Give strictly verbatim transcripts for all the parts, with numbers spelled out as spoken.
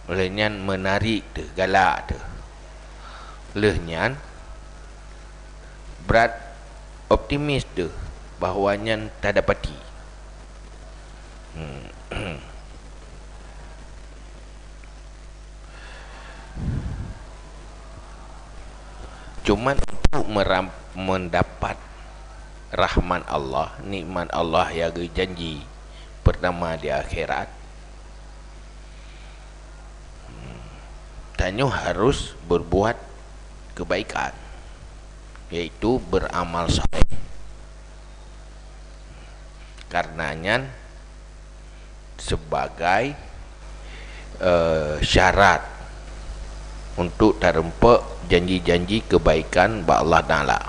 Lheueh nyan meunarik teuh, galak teuh. Lheueh nyan brat optimis teuh bahwa nyan tadapati. Hmm. Cuman untuk meram-, mendapat rahmat Allah, nikmat Allah nyang geujanji, pertama di akhirat, tanyoe harus berbuat kebaikan, yaitu beramal saleh. Karena nyan sebagai, eh, syarat untuk tareumpok janji-janji kebaikan bak Allah Taala,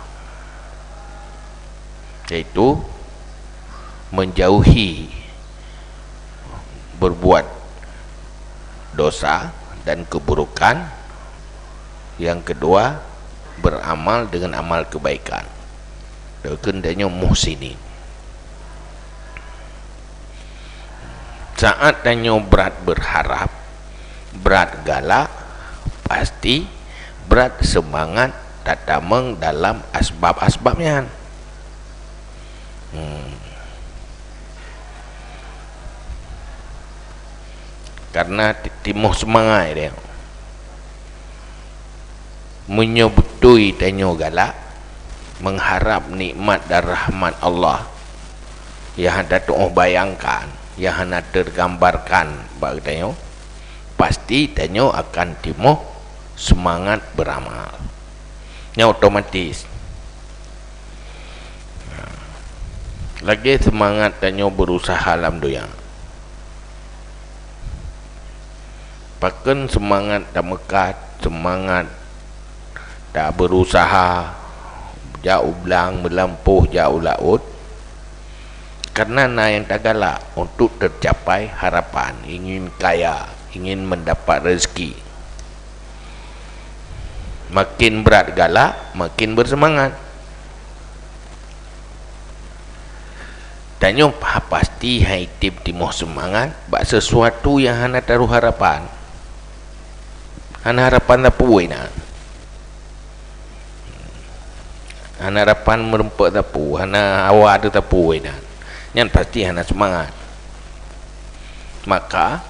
yaitu menjauhi berbuat dosa dan keburukan. Yang kedua, beramal dengan amal kebaikan. Dikheun tanyoe muhsinin. Saat tanyoe brat berharap, brat galak, pasti brat seumangat tatamong dalam asbab-asbab nyan. Hmm. Karena ti-, timoh seumangat dia. Meunyoe beutôi tanyoe galak, mengharap nikmat dan rahmat Allah nyang hana tatuoh bayangkan, nyang hana teugambarkan bak geutanyoe, pasti tanyoe akan timoh seumangat beuramal. Nyan otomatis. Lagèe seumangat tanyoe berusaha lam donya. Pakon seumangat tameukat, seumangat taberusaha, jak u blang, meulampôh jak u laôt? Karena na nyang tagalak untuk tercapai harapan, ingin kaya, ingin mendapat rezeki. Makin brat galak, makin berseumangat. Tanyoe pa-, pasti hai tim timoh seumangat bak sesuatu nyang hana taruh harapan. Hana harapan sapeue na. Hana harapan meureumpok sapeue, hana hawa teuh sapeue na. Nyan pasti hana seumangat. Maka,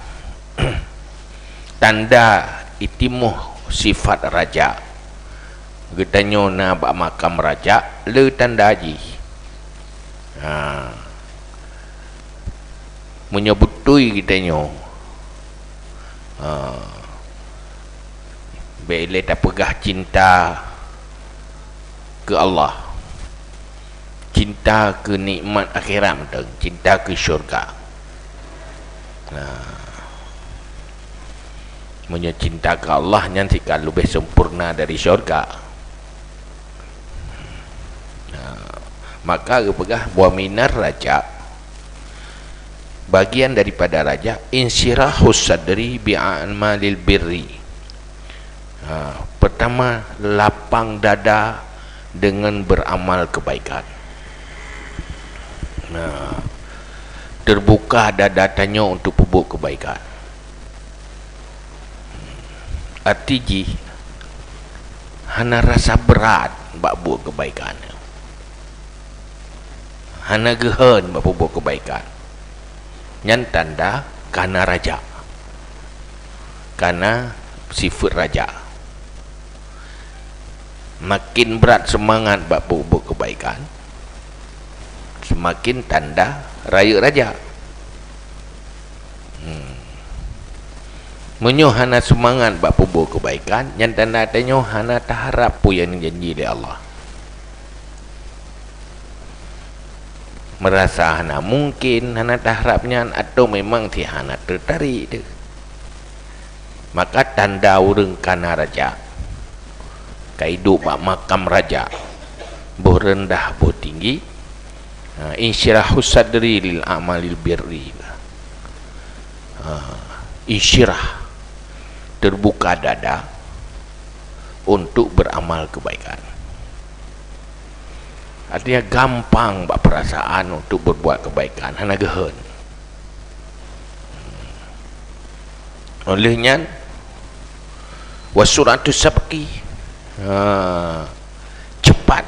tanda itimoh sifat raja. Geutanyoe na bak makam raja, le tanda jih. Ha. Meunyoe beutôi geutanyoe, ha, bèk lé tapeugah cinta keu Allah. Cinta keu nikmat akhirat mantong, cinta keu syurga. Nah, meunyoe cinta keu Allah nyan sika leubeh sempurna dari syurga. Nah, maka geupeugah, "Wa minar raja," bagian daripada raja, "insyirahus sadri bi a'malil birri." Ha, pertama, lapang dada dengan beramal kebaikan. Nah, terbuka dada tanyoe untuk peubuet kebaikan. Arti jih, hana rasa brat bak buet kebaikan. Hana geuhon bak peubuet kebaikan. Nyan tanda kana raja. Kana sifeuet raja. Makin brat seumangat bak peubuet kebaikan, seumaken tanda rayeuk raja. Hmm. Meunyoe hana seumangat bak peubuet keubaikan, nyan tanda tanyoe hana taharab peue nyang janji lé Allah. Meurasa hana mungken, hana taharab nyan, atau memang si hana teutarek teuh. Maka tanda ureuëng kana raja, ka iduek bak makam raja, boh reundah boh tinggi. Ha, insyirahus sadri lil a'malil birri. Ha, insyirah, terbuka dada untuk beramal kebaikan. Artinya gampang bak perasaan untuk berbuat kebaikan, hana geuhon. Oleh nyan, Wa sur'atu sabqi, ha, cepat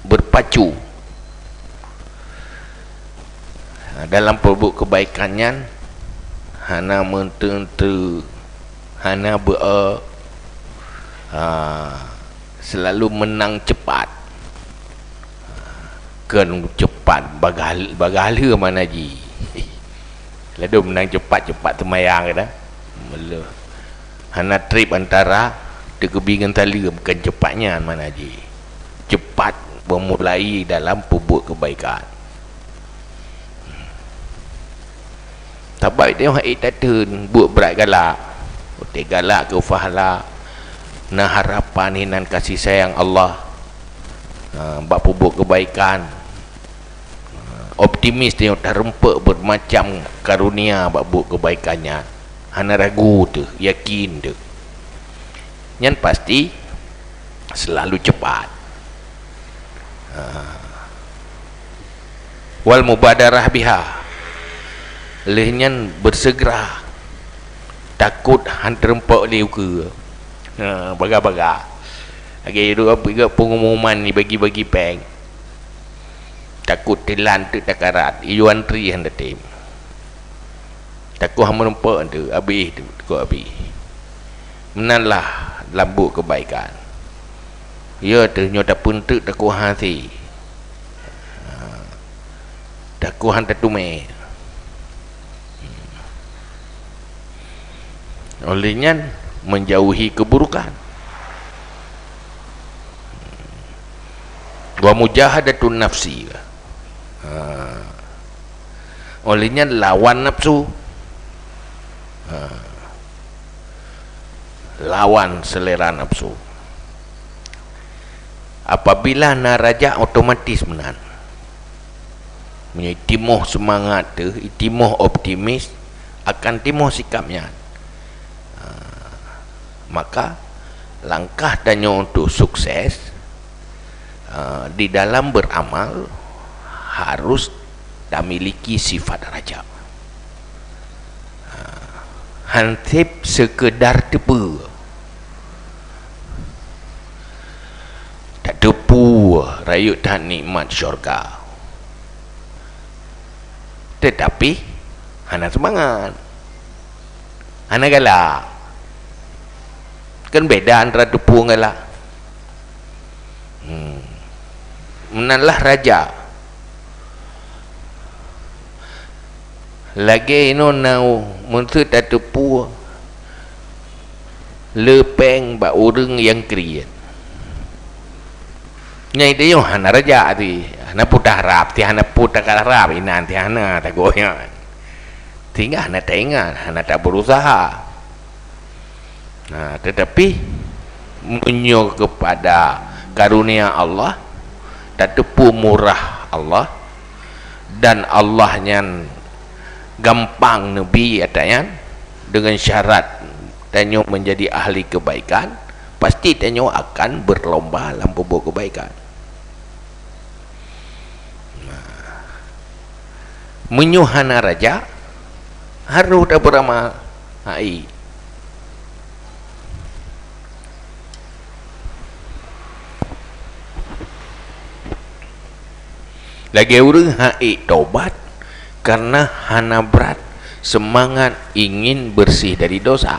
berpacu. Ha, dalam peubuet keubaikan nyan, hana meuteun-teun, hana beu-e, ha, selalu meunang cepat. Kon cepat bagah, bagah lheueh mana ji. Ladôm meunang cepat-cepat seumayang dah. Meuleuh. Hana treb antara teukeubi ngon saleuem, kon cepat nyan mana ji. Cepat meumulai dalam peubuet keubaikan. Sabab tanyoe hana tateun buet brat galak. Watée galak keu pahala, na harapan hinan kasih sayang Allah, ha, bak peubuet keubaikan. Ha, optimis tanyoe tarumpok beureumacam karunia bak buet keubaikan nyan. Hana ragu teuh, yakin teuh. Nyan pasti selalu cepat. Ha. Wal mubadarah biha. Lheueh nyan beuseugeura. Takot han teurumpok lé ukeue. Ha, bagah-bagah. Lagée dua pengumuman ni bagi-bagi péng. Takot teulan teuk takarat, iyue antri han teutem. Takot han meurumpok teuk, abéh teuk, takot abéh. Meunan lah lam buet keubaikan. Ya teuh nyoe tapeunteuk takot han hase. Ha. Takot han tateumé. Oleh nyan, menjauhi keburukan. Wa mujahadatun nafsi. Ha. Oleh nyan lawan nafsu. Ha. Lawan selera nafsu. Apabila na rajak, otomatis meunan. Meunyoe itimoh seumangat teuh, itimoh optimis, akan timoh sikap nyan. Ha, maka langkah tanyoe untuk sukses, ha, di dalam beramal harus tamiliki sifat rajak. Ha, han sép seukeudar teupeue. Tateupeue rayeuk that nikmat syurga. Tetapi hana seumangat. Hana galak. Kan beda antara teupeue ngon galak. Hmm. Meunan lah rajak. Lagée inoe na meuseu tateupeue le péng bak ureuëng nyang kriet. Nyang tanyoe hana rajak ti, hana peue taharab, ti hana peue taharab inan, ti hana tagoe nyan. Sehingga hana taingat, hana tabeurusaha. Nah, tetapi meunyoe keupada karunia Allah, tateupeue murah Allah, dan Allah nyan gampang neubi ata nyan, dengan syarat tanyoe menjadi ahli kebaikan, pasti tanyoe akan berlomba lam peubuet kebaikan. Nah, meunyoe hana rajak, harôh tabeuramal hai. Lagée ureuëng han ék tobat karena hana brat seumangat ingin bersih dari dosa.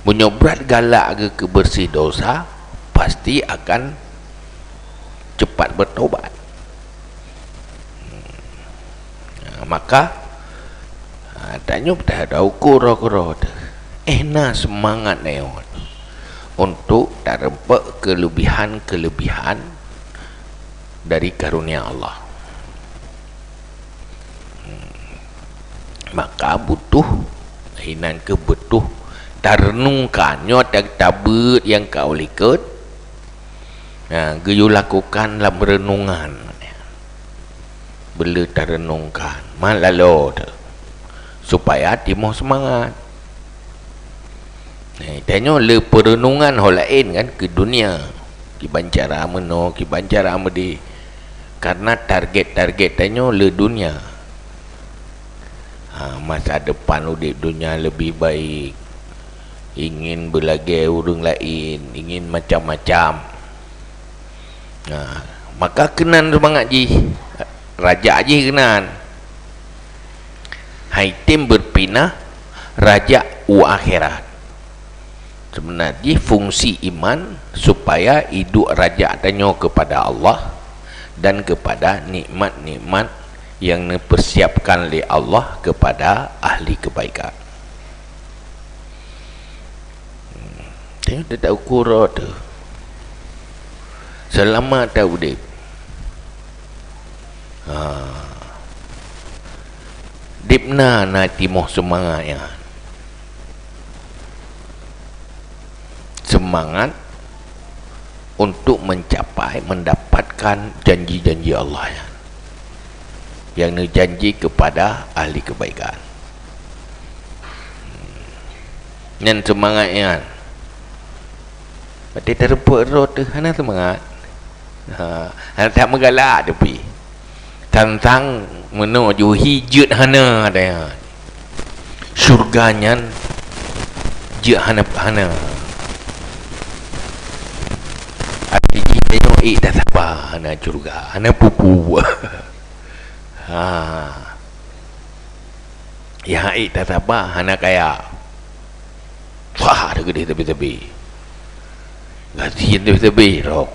Meunyoe brat galak geuh keu bersih dosa, pasti akan cepat bertobat. Nah, maka, ha, tanyoe teuhadap ukur roh keudroe teuh. Eh, na seumangat nyoe untuk tareumpok keulebihan-keulebihan dari karunia Allah. Hmm. Maka butuh, hinan keuh butuh tareunungkan nyoe ta-, tabeuet nyang ka u likot. Nah, geuyue lakukan lam reunungan. Beuleueh tareunungkan, mat laloe teuh, supaya timoh seumangat. Nah, tanyoe le peureunungan ho laén kan keu dunia. Kiban cara meunoe, kiban cara meudeh. Karena target-target tanyoe le dunia. Ha, masa depan udeb dunia lebih baik. ingin beulagèe ureueng laén, ingin macam-macam. Nah, maka keunan seumangat jih, rajak jih keunan. Hai tem beupinah rajak u akhirat. Seubeuna jih fungsi iman supaya iduek rajak tanyoe keupada Allah dan keupada nikmat-nikmat nyang neupeusiapkan lé Allah keupada ahli keubaikan. Hmm. Teuh, teuh, teuh, ukur rot teuh. Seulama ta udeb. Ha. Deb na, na timoh seumangat nyan. Seumangat untuk mencapai, mendapatkan janji-janji Allah nyan, nyang neujanji keupada ahli keubaikan. Nyan seumangat nyan. Watèe tareupok rot teuh hana seumangat. Ha, hana that meugalak teupeu. Tantang meunoe jih jeuet hana daya. Syurga nyan jeuet hana, hana. Api jih tanyoe ék tasaba hana syurga, hana peue-peue. Ha. Nyang ék tasaba hana kaya. Wah, ada geudeh teubé-teubé. Gasien teubé-teubé rot.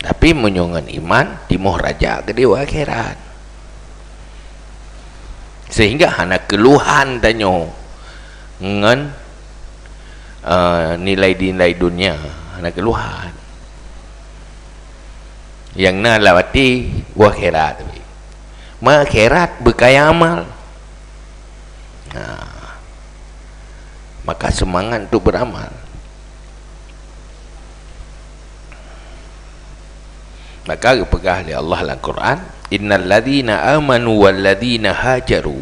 Tapi meunyoe ngon iman, timoh rajak geudeh u akhirat. Sehingga hana keuluhan tanyoe ngon, eh, nilai-nilai dunia, hana keuluhan. Nyang na lam até u akhirat. Meuakhirat beukaya amal. Nah, maka seumangat untuk beuramal. Maka geupeugah lé Allah lam Quran, "Innal ladzina amanu wal ladzina hajaru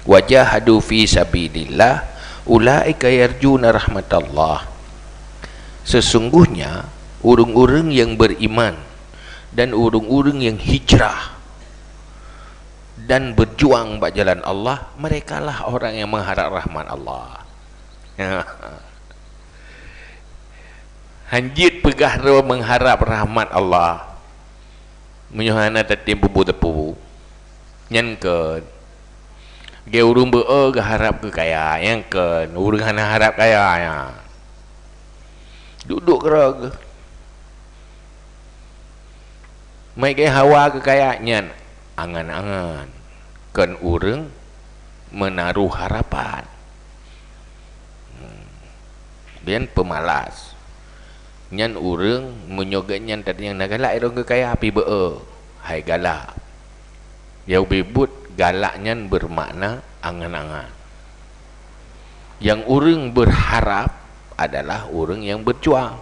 wa jahadu fi sabilillah ulaika yarjuna rahmatallah." Sesungguhnya ureueng-ureueng nyang beriman dan ureueng-ureueng nyang hijrah dan berjuang bak jalan Allah, merekalah orang yang mengharap rahmat Allah. Hanjeuet peugah droe mengharap rahmat Allah, meunyoe hana tatem bubu teupeu. Nyan keuh, lagèe ureueng beu-e geuharap keu kaya, nyan keuh ureueng hana harap kaya nyan. Duek-duek keurok geuh. Meunyoe hawa keu kaya nyan angan-angan, kon ureueng meunaroh harapan. Hmm. Bian peumalas. Nyan ureueng meunyoe geuh nyan tadi nyang na galak irong keu kaya pih beu-e, hai galak. Nyang ubé buet galak nyan beumakna angan-angan. Nyang ureueng beuharap adalah ureueng nyang beujuang.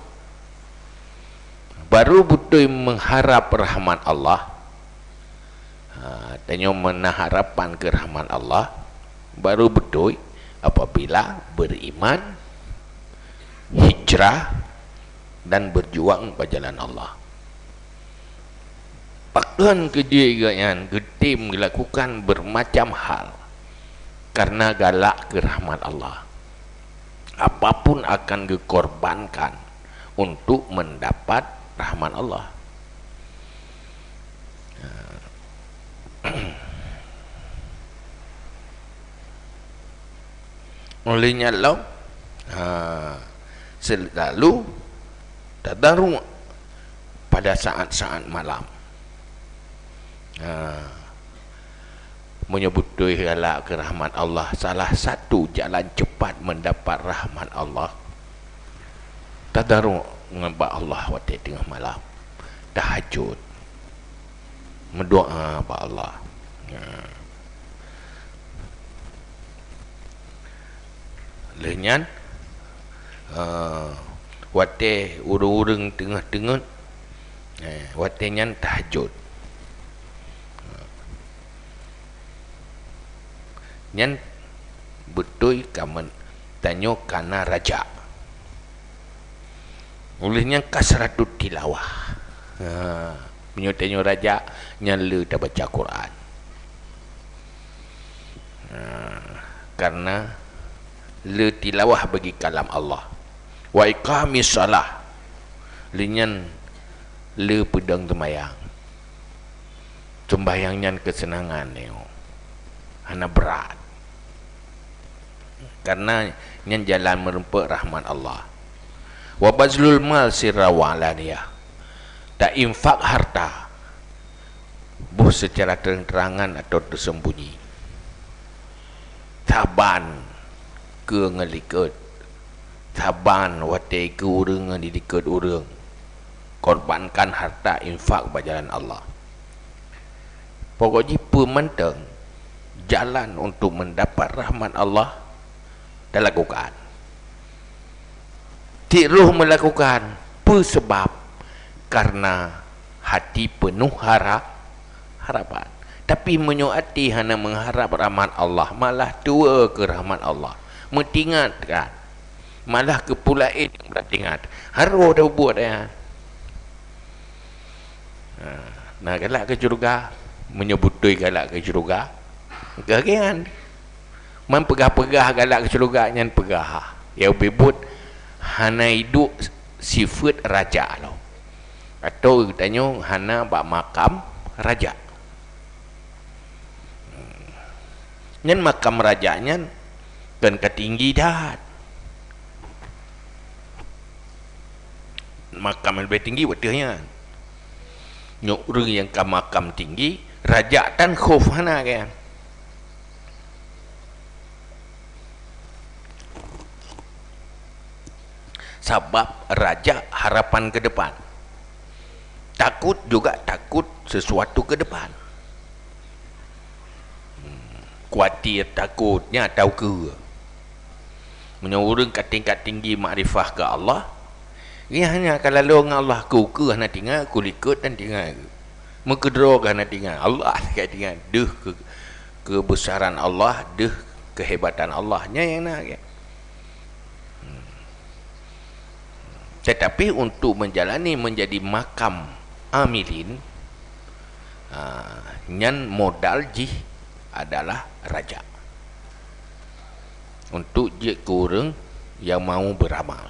Baru beutôi meuharap rahmat Allah. Ha, tanyoe meuna harapan keu rahmat Allah, baru beutôi apabila beriman, hijrah, dan berjuang bak jalan Allah. Pakon keujeuet geuh nyan geutem geulakukan bermacam hal karena galak keu rahmat Allah. Apapun akan geukorbankan untuk mendapat rahmat Allah. Oleh nyan lom, ha, selalu tadaruk pada saat-saat malam. Ha, meunyoe beutôi galak keu rahmat Allah, salah satu jalan cepat mendapat rahmat Allah, tadaruk ngon bak Allah watèe teungoh malam, tahajud. Meudoa bak Allah. Nah. Lheueh nyan, eh, watèe ureueng-ureueng teungoh teungeut, eh, watèe nyan tahajud. Nyan beutôi kamen tanyoe kana rajak. Ulih nyan kasratut tilawah. Ha, meunyoe tanyoe rajak, nyan le tabaca Quran. Ha, karena le tilawah bagi kalam Allah. Wa iqamis shalah, le nyan le peudong seumayang. Sumbayang nyan keuseunangan nyoe, hana brat. Karena nyan jalan meurumpok rahmat Allah. Wa bazlul mal sirra wa alaniyah, ta infak harta, boh secara terang-terangan atau tersembunyi. Saban keu ngon likot, saban watée keu ureuëng ngon dilikot ureuëng, korbankan harta infak bak jalan Allah. Pokok jih peue mantong jalan untuk mendapat rahmat Allah talakukan. Tiroh meulakukan, peue sabab? Karena hati penuh hara-, harapan. Tapi meunyoe até hana meuharab rahmat Allah, malah tuwoe keu rahmat Allah, meutingat kan, malah keu peue laén nyang brat ingat, harôh tabuet nyan. Ha, na galak keu syeuruga, meunyoe beutôi galak keu syeuruga, geuh nyan. Man peugah-peugah galak keu syeuruga nyan peugah, ya ubé buet hana iduek sifeuet raja lom. Atau geutanyoe hana bak makam raja. Nyan makam raja nyan kan ka tinggi that. Makam leubeh tinggi watée nyan. Nyoe ureuëng nyang ka makam tinggi, raja tan khof hana kan. Sabab raja harapan ke depan. Takut juga takut sesuatu ke depan. Hmm, kuatir takut nyan tau keu. Meunyoe ureuëng ka tingkat tinggi makrifah keu Allah, nyan hanya ka laloe ngon Allah, keu ukeue hana tinggai, keu likot hana tinggai, meukeudroe hana tinggai, Allah ka tinggai, deuh keu-, keubeusaran Allah, deuh keuhebatan Allah, nyan nyang na. Tetapi untuk menjalani menjadi makam amilin, ha, nyan modal jih adalah raja. Untuk jeuet keu ureuëng nyang mau beuramal.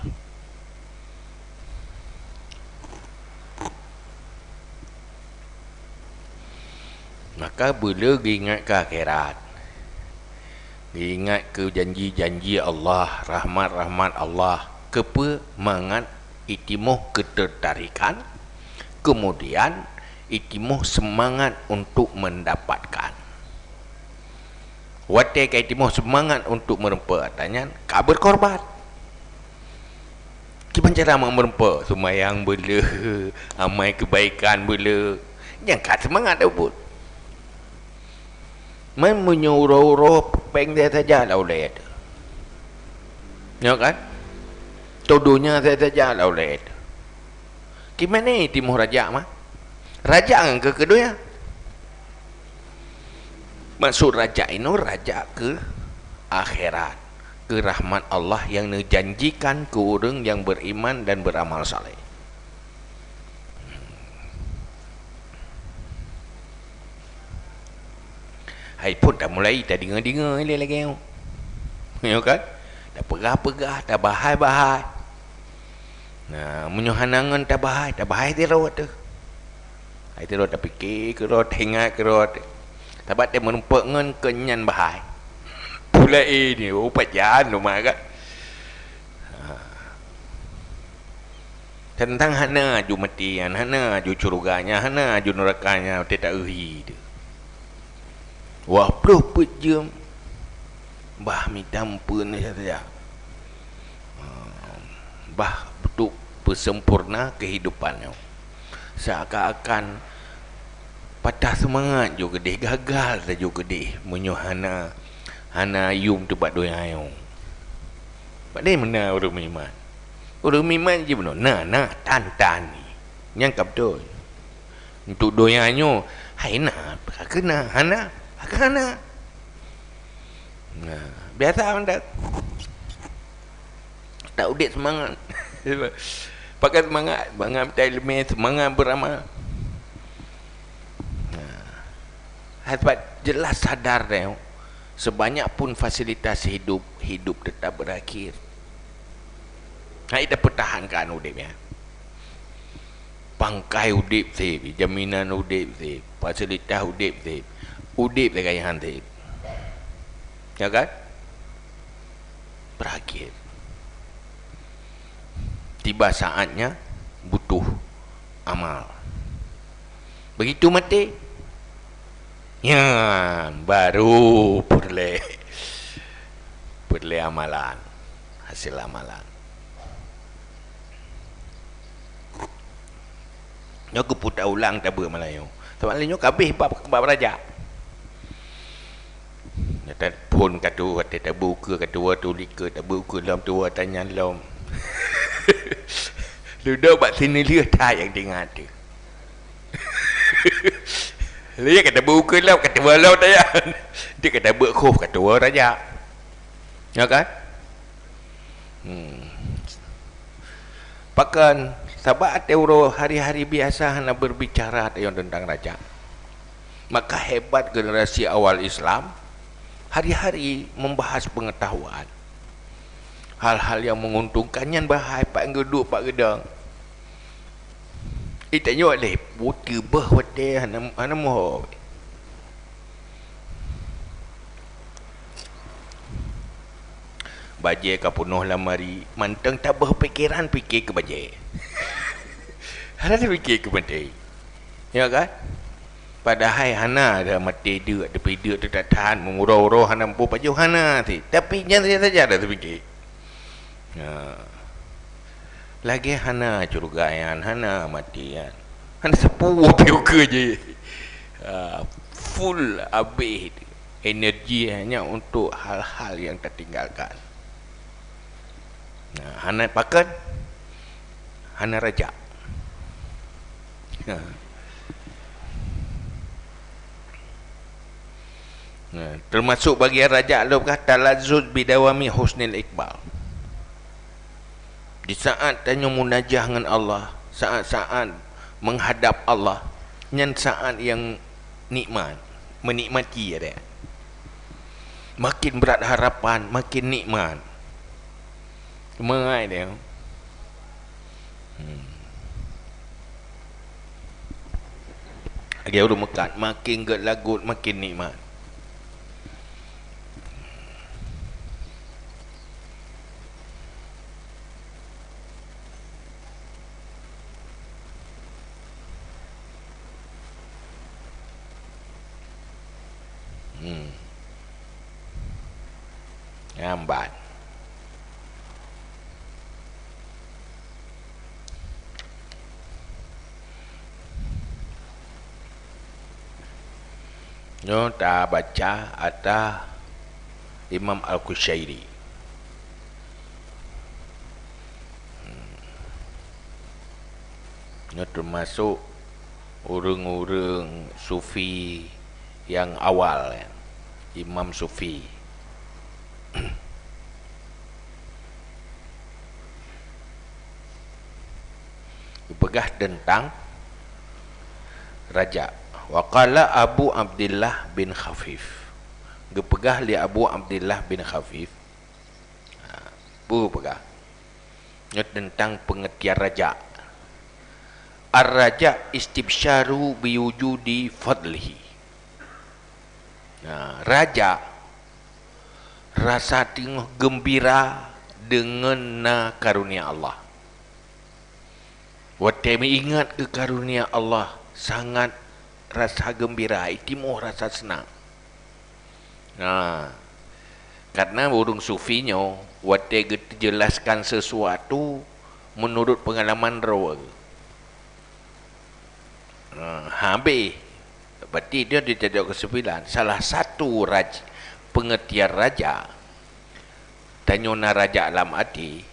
Maka beuleu geuingat keu akhirat. Geuingat keu janji-janji Allah, rahmat-rahmat Allah. Keupeue? Mangat itimoh keuteutarikan, keumudian itimoh seumangat untuk meundapatkan. Watée ka itimoh seumangat untuk meurumpok atra nyan, ka beukorban. Kiban cara meurumpok, seumayang beuleu, amai keubaikan beuleu, nyang ka seumangat tabuet. Man meunyoe uroe-uroe péng saja-saja lah ulée teuh. Nyoe kan? Toh donya saja-saja lah ulée teuh. Kiban timoh raja mah? Raja ngon keu keu donya. Maksud raja inoe, raja keu akhirat, keu rahmat Allah nyang neujanjikan keu ureuëng nyang beriman dan beramal saleh. Hai phon tamulai tadeungoe-deungoe ilée lagée nyoe. Nyoe kan? Tapeugah-peugah, tabahai-bahai. Nah, meunyoe hana ngon tabahai, tabahai sidroe teuh. Hai sidroe tapike keudroe, taingat keudroe teuh. Sabab teuh meurumpok ngon keu nyan bahai. Pulai ni, oh, pajan lom kan? Ha. Teuntang hana aju maté nyan, hana aju syeuruga nyan, hana aju neuraka nyan, watée ta-eu hi teuh. Wah ploh peuet jeuem bah mita meupeuen saja. Bah untuk peuseumpurna keuhidupan nyoe. Seakan-akan patah seumangat ju keudeh, gagal saja keudeh meunyoe hana, hana yum teuh bak donya nyoe. Padahai meunan ureuëng meuiman. Ureuëng meuiman jih bunoe na, na, tan, tan. Nyang ka beutôi. Untuk donya nyoe, hai na, pakon keu na, hana, pakon hana. Nah, biasa mantong. Tak udeb seumangat. Pakon seumangat, seumangat meutai leumé, seumangat beuramal. Nah, hai sabab jeulaih sadar teuh, Sebanyak pun fasilitas hidup, hidup tetap berakhir. Hai, tapeutahankan udeb nyan. Pangkai udeb seb, jaminan udeb seb, fasilitas udeb seb, udeb lagée nyan seb. Ya kan? Berakhir. Tiba saatnya butuh amal. Begitu maté, nyan baru peureulée, peureulée amalan, hasil amalan. Nyoe keupeue taulang tabeuet malam nyoe. Sabab malam nyoe ka abéh bab, bab rajak. Nyoe phon ka tuwoe, watée tabeuet ukeue ka tuwoe, tuli keu tabeuet ukeue lom tuwoe, tanyang lom. Dudoe bak sineulheueh that nyang teuingat teuh. Lé ka tabeuet ukeue lom, ka tuwoe lom tanyang. Dia ka tabeuet khof ka tuwoe rajak. Ya kan? Hmm. Pakon, sabab até uroe hari-hari biasa hana berbicara teuntang rajak. Maka hebat generasi awal Islam, hari-hari membahas pengetahuan. Hal-hal yang menguntungkan nyan bahai pat geuduek pat geudong. Ih, tanyoe lé, buti beuh watée hana, hana moho. Bajée ka peunoh lamari, mantong tabeuh pikeran pike keu bajée. Hana tapike keu maté. Ya kan? Padahai hana dah maté deuk, tapi deuk tu tak tahan, meurôh-rôh hana mampu pajoh hana sih. Tapi nyan saja dah tapike. Ha. Lagée hana syeuruga nyan, hana maté nyan. Hana sapeue piôh keue jih. Ha, full abéh energi hanya untuk hal-hal yang tertinggalkan. Nah, hana pakon, hana rajak. Ha. Nah, termasuk bagian rajak lom ka talazzuz bidawami husnil iqbal. Di saat tanyoe munajah ngon Allah, saat-saat menghadap Allah, nyan saat yang nikmat, menikmati ada. Makin berat harapan, makin nikmat. Mengai dia. Hmm. Lagée ureuëng meukat, makin gét lagot, makin nikmat. Hmm. Nyan ban. Nyoe tabaca ata Imam Al-Qusyairi. Nyoe teumasok ureuëng-ureuëng sufi nyang awal, ya. Imam sufi. Geupeugah teuntang rajak. Wa qala Abu Abdillah bin Khafif. Geupeugah lé Abu Abdillah bin Khafif. Ha, peue peugah? Nyoe teuntang peungeurtian rajak. Ar-rajak istibsyaru biwujudi fadlihi. Nah, rajak rasa teungoh geumbira deungon na karunia Allah. Watée meuingat keu karunia Allah, sangat rasa geumbira, itimoh rasa seunang. Nah, karena ureuëng sufi nyoe, watée geuteujelaskan sesuatu meunurot peungalaman droe. Nah, habéh. Berarti dia ditajok keusimpulan, salah satu raj-, peungeurtian rajak, tanyoe na rajak lam até,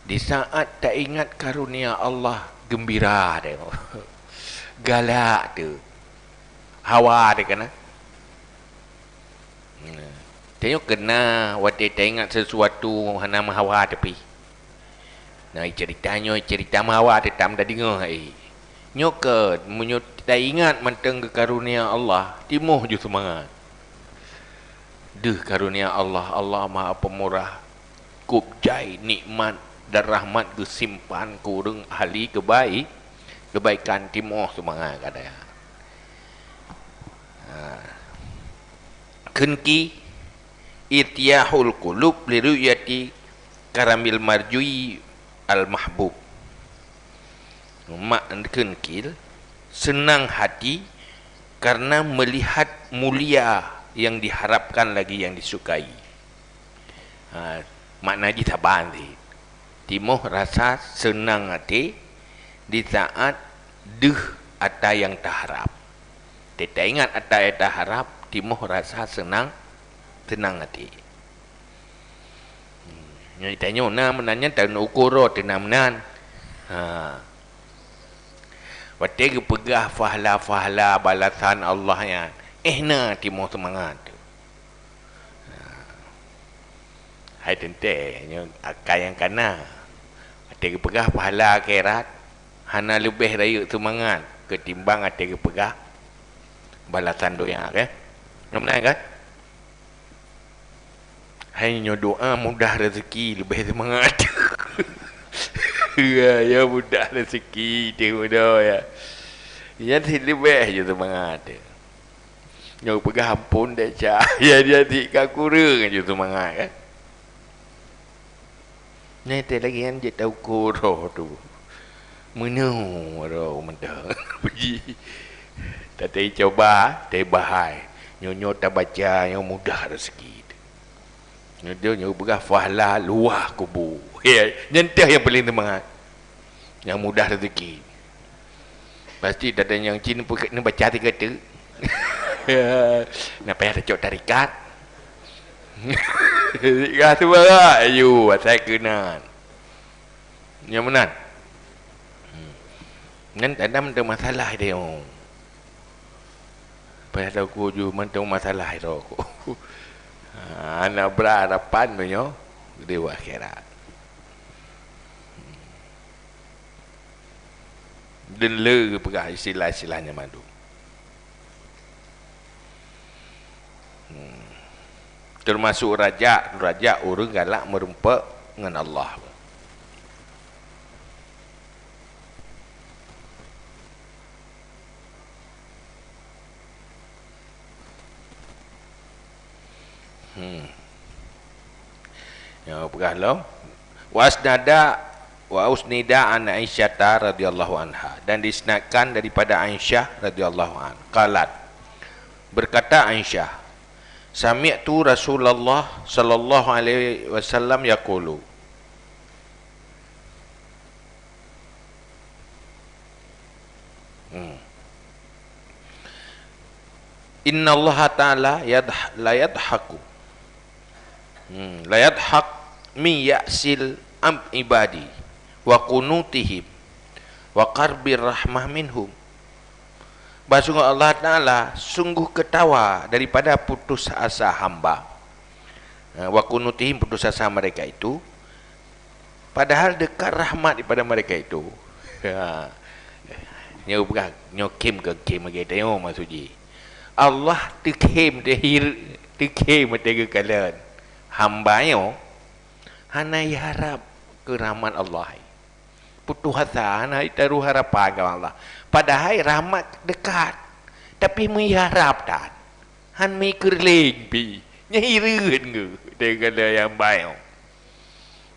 di saat taingat karunia Allah, geumbira deh. Galak teuh. Hawa deh kana. Nah, tanyoe keuna watée taingat sesuatu hana meuhawa tapi. Nah, cerita nyoe cerita meuhawa teutam tadeungoe hai. Nyoe keuh meunyoe taingat mantong keu karunia Allah, timoh ju seumangat. Deuh karunia Allah, Allah Maha Pemurah, kôb jai nikmat dan rahmat geusimpan keu ureuëng ahli keubai-, keubaikan. Timoh seumangat keu gata. Ha. Kheun ki, ityahul qulub li ru'yati karamil marjui al mahbub. Mak kheun ki, seunang hati karena melihat mulia yang diharapkan lagi yang disukai. Ha, makna jih saban cit. Timoh rasa seunang até di saat deuh ata nyang taharab. Teuingat ata nyang taharab, timoh rasa seunang, seunang até. Hmm, nyoe tanyoe na meunan nyan taneuk ukur droe teuh na meunan. Ha. Watée geupeugah pahala-pahala balasan Allah nyan, eh na timoh seumangat. Hai teuntée, nyoe akai nyang kana. Watée geupeugah pahala akhirat, hana leubeh rayeuk seumangat keutimbang watée geupeugah balasan donya, kan? Nyoe meunan, kan? Hai nyoe doa mudah rezeki leubeh seumangat. Ya, ya mudah rezeki teuh mudah ya. Nyan cit leubeh jih seumangat teuh. Nyoe peugah ampôn desya, ya dia cit ka kureueng aju seumangat kan. Nyan teuh lagée nyan jeuet tauko roh tu. Meunoe roh mantong. Puji. Tatai coba, tai bahai. Nyoe-nyoe tabaca, nyoe mudah rezeki. Nyoe dia, nyoe peugah pahala luwah kubu. Ya, nyan teuh nyang paleng seumangat. Nyang mudah rezeki. Pasti tada nyang cit neubaca tiga tu. Na payah tacok tarikat. Tiga tu barak, ayu, asai keunan. Nyang meunan. Hmm. Nyan tada mantong masalah dia. Payah taku ju mantong masalah itu. Ha, na bra harapan meunyoe di akhirat. Deunle geupeugah istilah-istilah nyan mandum. Hmm. Teumasuk rajak, rajak ureuëng galak meurumpok ngon Allah. Hmm. Nyoe peugah lom. Wa asnada, wa usnida an Aisyata radhiyallahu anha, dan diisnadkan daripada Aisyah radhiyallahu anha. Qalat, berkata Aisyah, sami'tu Rasulullah sallallahu alaihi wasallam yaqulu. Hmm. Innallaha ta'ala yadh-, la yadhaku. Hmm, la yadhak min ya'sil am ibadi wa qunutihim wa qarbir rahmah minhum. Bahsungguh Allah Ta'ala sungguh ketawa daripada putus asa hamba. Ha, wa qunutihim, putus asa mereka itu, padahal dekat rahmat daripada mereka itu. Ha. Nyoe peugah, nyoe khém keu khém lagée tanyoe maksud jih. Allah teukhém, teuhir-, teukhém watée geukalon hamba nyoe hana iharab keu rahmat Allah. Putus asa, hana itaruh harapan keu Allah. Padahai rahmat dekat, tapi meuharab that. Han meukeureuléng pih. Nyan hireuen geuh, teuka lé nyang bayoe.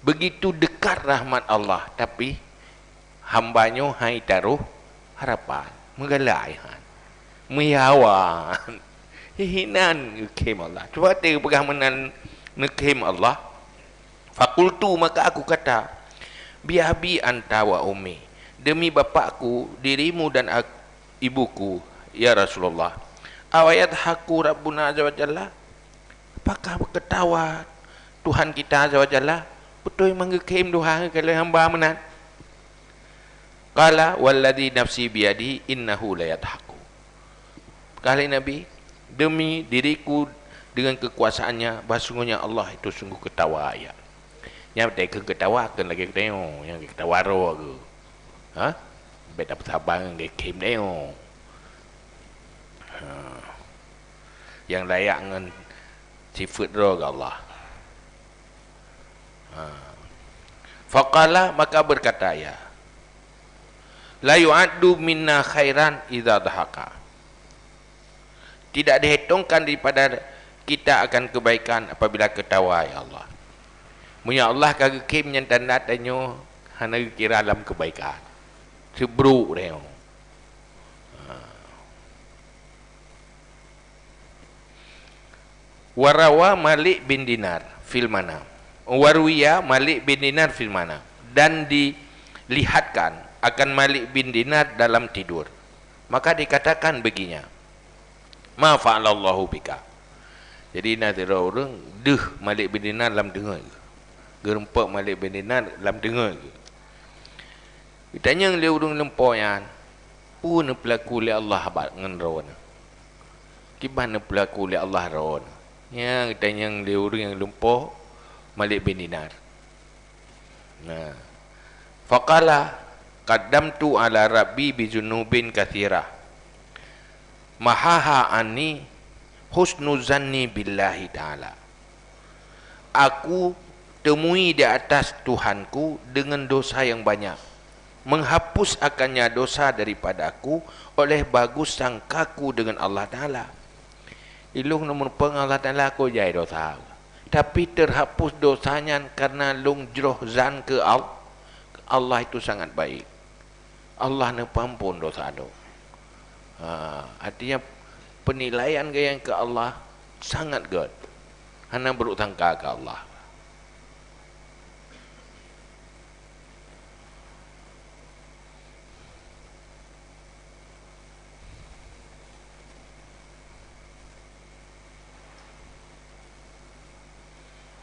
Begitu dekat rahmat Allah, tapi hamba nyoe han itaruh harapan. Meugalai han. Meuhawa. Hinan neukhém Allah. Cuba teupeugah meunan neukhém Allah. Fakultu, maka aku kata, "Bi abi anta wa ummi, demi bapakku, dirimu dan ak-, ibuku, ya Rasulullah. Awayadhaku Rabbuna azza wa jalla? Apakah ketawa Tuhan kita azza wa jalla?" Beutôi manggeukhém Tuhan keu hamba meunan. Qala, "Walladzi nafsi biyadihi innahu layadhaku." Kali Nabi, "Demi diriku dengan kekuasaannya, bahsungguhnya Allah itu sungguh ketawa, ya." Nyan teuka ketawa, kon lagée tanyoe, nyang ketawa roe geuh. Ha? Bék tapeusaban lagée khém tanyoe. Ha. Nyang layak ngon sifeuet droe keu Allah. Ha. Faqala, maka berkata ia, "La yu'addu minna khairan idza dhahaka." Tidak dihitungkan daripada kita akan kebaikan apabila ketawa, ya Allah. Meunyoe Allah ka geukhém nyan tanda tanyoe hana geukira lam kebaikan. Seubrok tanyoe. Ha. Warawa Malik bin Dinar fil manam. Waruya Malik bin Dinar fil manam. Dan dilihatkan akan Malik bin Dinar dalam tidur. Maka dikatakan baginya, "Ma fa'alallahu bika?" Jadi, na sidroe ureuëng deuh Malik bin Dinar lam teungoh geuh. Geurumpok Malik bin Dinar lam teungoh geuh. Geutanyong lé ureuëng lumpoe nyan, "Peue neupeulaku lé Allah bak ngon droeneuh? Kiban neupeulaku lé Allah droeneuh?" Nyan geutanyong lé ureuëng nyang lumpoe Malik bin Dinar. Nah. Faqala, "Qaddamtu ala Rabbi bi dzunubin katsirah. Mahaha anni husnu zanni billahi ta'ala." Aku temui di atas Tuhanku dengan dosa yang banyak, menghapus akannya dosa daripadaku oleh bagus sangkaku dengan Allah Ta'ala. Ilong neumeupeue ngon Allah Ta'ala, aku jai dosa. Tapi terhapus dosa nyan karena lôn jroh zan keu Al-, Allah itu sangat baik. Allah neupeuampon dosa lôn. Ha, artinya penilaian geuh nyan keu Allah sangat gét. Hana brok sangka keu Allah.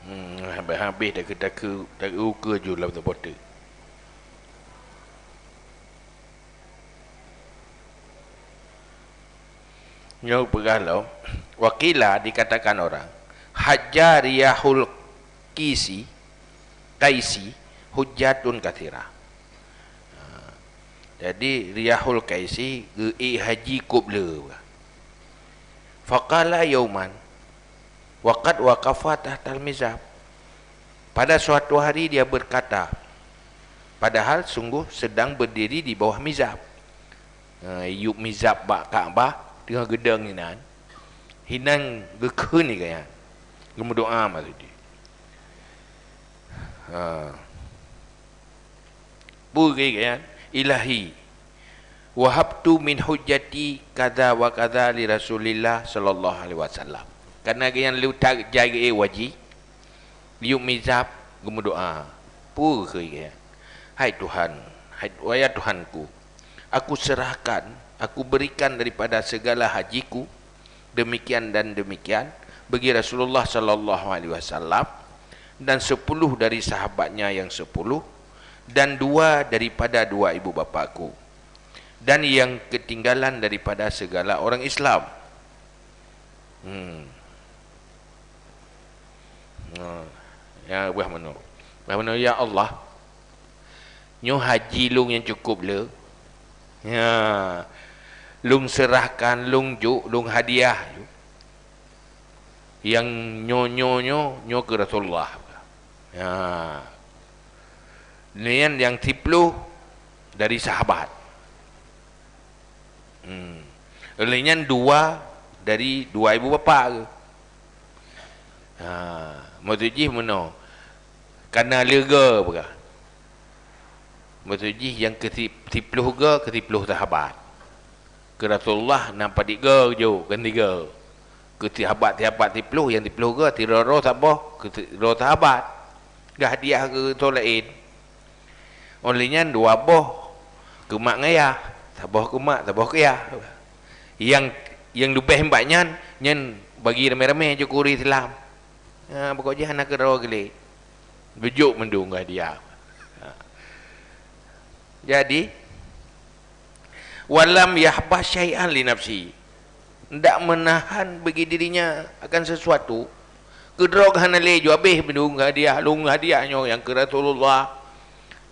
Hmm, habéh-habéh takeu-takeu, takeu ukeue ju lam saboh teuk. Nyoe peugah lom, waqila, dikatakan orang, "Hajja riyahul qisi, qaisi, hujjatun katsira." Ha, jadi, riyahul qaisi geu-ék haji kôb le. Faqala yauman, wa qad waqafa tahtal mizab. Pada suatu hari dia berkata, padahal sungguh sedang berdiri di bawah mizab. Ha, yup mizab bak Ka'bah, teungoh geudong inan. Hinan geukheun ié geuh nyan. Geumeudoá maksud jih. Ha. Peue geukheun ié geuh nyan? "Ilahi, wahabtu min hujjati kadza wa kadza li Rasulillah sallallahu alaihi wasallam." Karena geuh nyan leutak jai geuh wajib, yup mizab geumeudoá. Peue geukheun ié geuh nyan? "Hai Tuhan, hai, wahai Tuhanku, aku serahkan, aku berikan daripada segala hajiku, demikian dan demikian, bagi Rasulullah sallallahu alaihi wasallam, dan sepuluh dari sahabatnya yang sepuluh, dan dua daripada dua ibu bapakku, dan yang ketinggalan daripada segala orang Islam." Hmm. Nah, ya, bah meunoe. Bah meunoe, "Ya Allah, nyoe haji lôn nyang cukôp le. Ya, lôn seurahkan, lôn jok, lôn hadiah. Nyang nyoe, nyoe, nyoe, nyoe keu Rasulullah." Ya. Nyan nyang siploh dari sahabat. Hmm. Lheueh nyan dua dari dua ibu bapak geuh. Ha, maksud jih meunoe, kana leuga peugah. Maksud jih nyang keu si-, siploh geuh, keu siploh sahabat. Keu Rasulullah na padit geuh jok, kan tiga. Keu sahabat-sahabat siploh, nyang siploh geuh, sidroe-droe saboh, keu sidroe sahabat. Geuhadiah keu soe laén. Óh lheueh nyan dua boh keu mak ngon yah, saboh keu mak, saboh keu yah. Nyang, nyang leubeh bak nyan, nyan bagi ramé-ramé ju keu ureuëng Islam. Ha, pokok jih hana keudroe geuh lé. Beujok mandum keu hadiah. Ha. Jadi, "Walam yahbas syai'an li nafsi." Ndak meunahan bagi dirinya akan sesuatu. Keudroe hana lé ju habéh mandum hadiah, lôn hadiah nyoe nyang keu Rasulullah,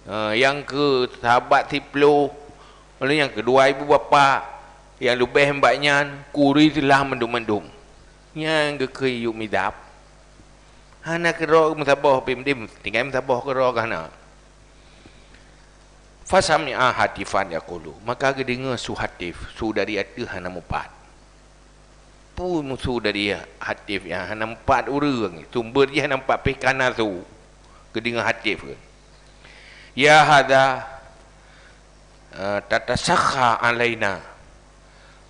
eh, nyang keu sahabat siploh, lalu nyang keu dua ibu bapak, nyang leubeh bak nyan, keu ureuëng Islam mandum-mandum. Nyang geukheun yup mizab. Hana keudroe meusaboh pih meudim, tinggai meusaboh keudroe ka hana. Fasami'a hatifan yaqulu, maka geudeungoe su hatif, su dari ateueh hana mupat. Peue musu dari hatif nyang hana mupat ureuëng, sumber jih hana mupat pih ka na su. Geudeungoe hatif kheun, "Ya hadza, eh, tatasakha alaina,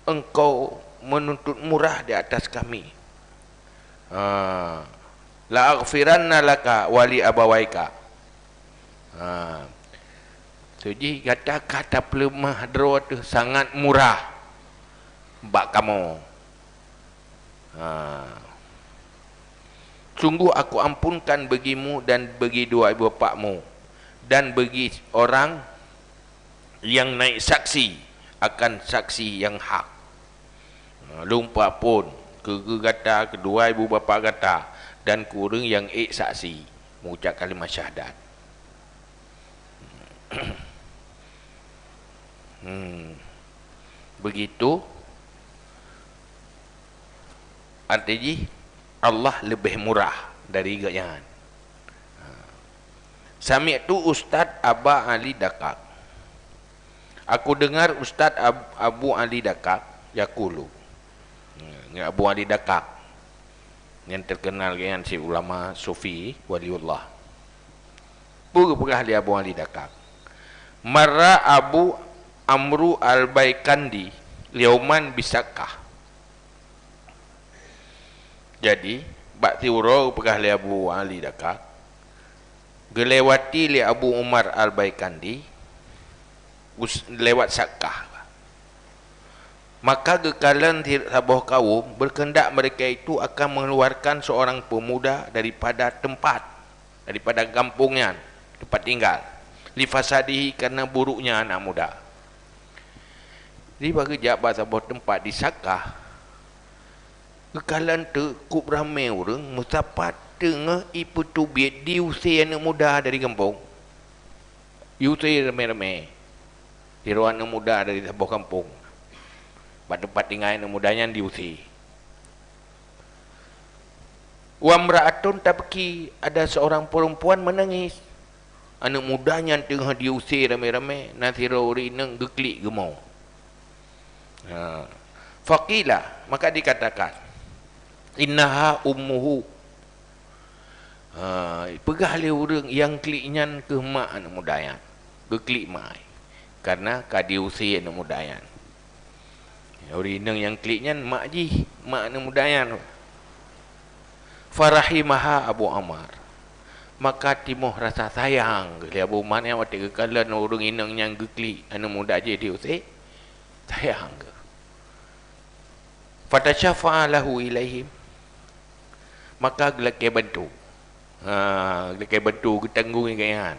engkau menuntut murah di atas kami. Ah, la aghfiranna laka wa li abawaika." Ha. Sujih gata ka tapeuleumah droe teuh sangat murah bak kamoe. Ha. Sungguh aku ampunkan bagimu dan bagi dua ibu bapakmu dan bagi orang yang naik saksi akan saksi yang hak. Ha, lôn peuampôn keu, keu gata, keudua ibu bapa gata, dan keu ureuëng nyang ék saksi, meuucap kalimat syahadat. Hmm. Begitu, arti jih, Allah leubeh murah dari gobnyan. Ha. Sami'tu Ustaz Aba Ali Dakak. Aku dengar Ustaz Ab-, Abu Ali Dakak yaqulu. Hmm, Abu Ali Dakak. Nyang terkenal gobnyan cit ulama sufi, waliullah. Peue geupeugah lé Abu Ali Dakak? Marra Abu Amru Al-Baikandi yauman bisakkah. Jadi, bak siuroe geupeugah lé Abu Ali Dakak, geulewati lé Abu Umar Al-Baikandi us-, lewat sakkah. Maka geukalon si-, saboh kawöm, berkehendak mereka itu akan mengeluarkan seorang pemuda daripada tempat, daripada gampông nyan, tempat tinggal. Li fasadihi, karena buruknya anak muda. Jadi, bak geujak bak saboh teumpat di Sakkah, geukalon teuk kub ramé ureuëng meusapat teungoh ipeuteubiet diusé aneuëk muda dari gampông. Diusé ramé-ramé. Sidroe aneuëk muda dari saboh gampông. Bak teumpat tinggai aneuëk muda nyan diusé. Wa imra'atun tabki, ada seorang perempuan menangis. Aneuëk muda nyan teungoh diusé ramé-ramé, na sidroe ureuëng inong geuklik geumoe. Ha. Faqila, maka dikatakan, "Innaha ummuhu." Ha, peugah lé ureuëng nyang klik nyan keuh mak aneuëk muda nyan. Geuklik mak, karena ka diusé aneuëk muda nyan. Ureuëng inong nyang klik nyan mak jih, mak aneuëk muda nyan. Farahimaha Abu Amar. Maka timoh rasa sayang lé Abu Umar nyan watée geukalon ureuëng inong nyang geuklik aneuëk muda jih diusé, sayang geuh. Fatasyafa'a lahu ilaihim. Maka geulakée bantu. Ha, geulakée bantu, geutanggong ingat.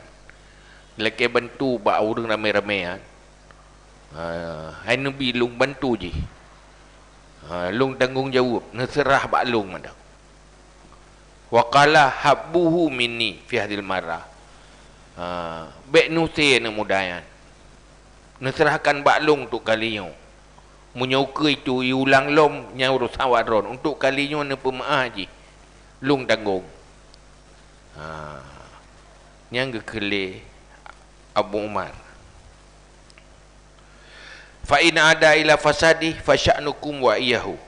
Geulakée bantu bak ureuëng ramé-ramé nyan. Ha, hai neubi lôn bantu jih. Ha, lôn tanggong jaweueb, neuseurah bak lôn mantong. Wa qala habbuhu minni fi hadhil marrah. Ha, bék neusé aneuëk muda nyan. Neuseurahkan bak lôn untuk kali nyoe. Meunyoe keu itu iulang lom, nyan urosan awak droen. Untuk kali nyoe neupeumeu'ah jih, lôn tanggong. Ha. Nyan geukheun lé Abu Umar. Fa in ada ila fasadi fa sya'nukum wa iyahu.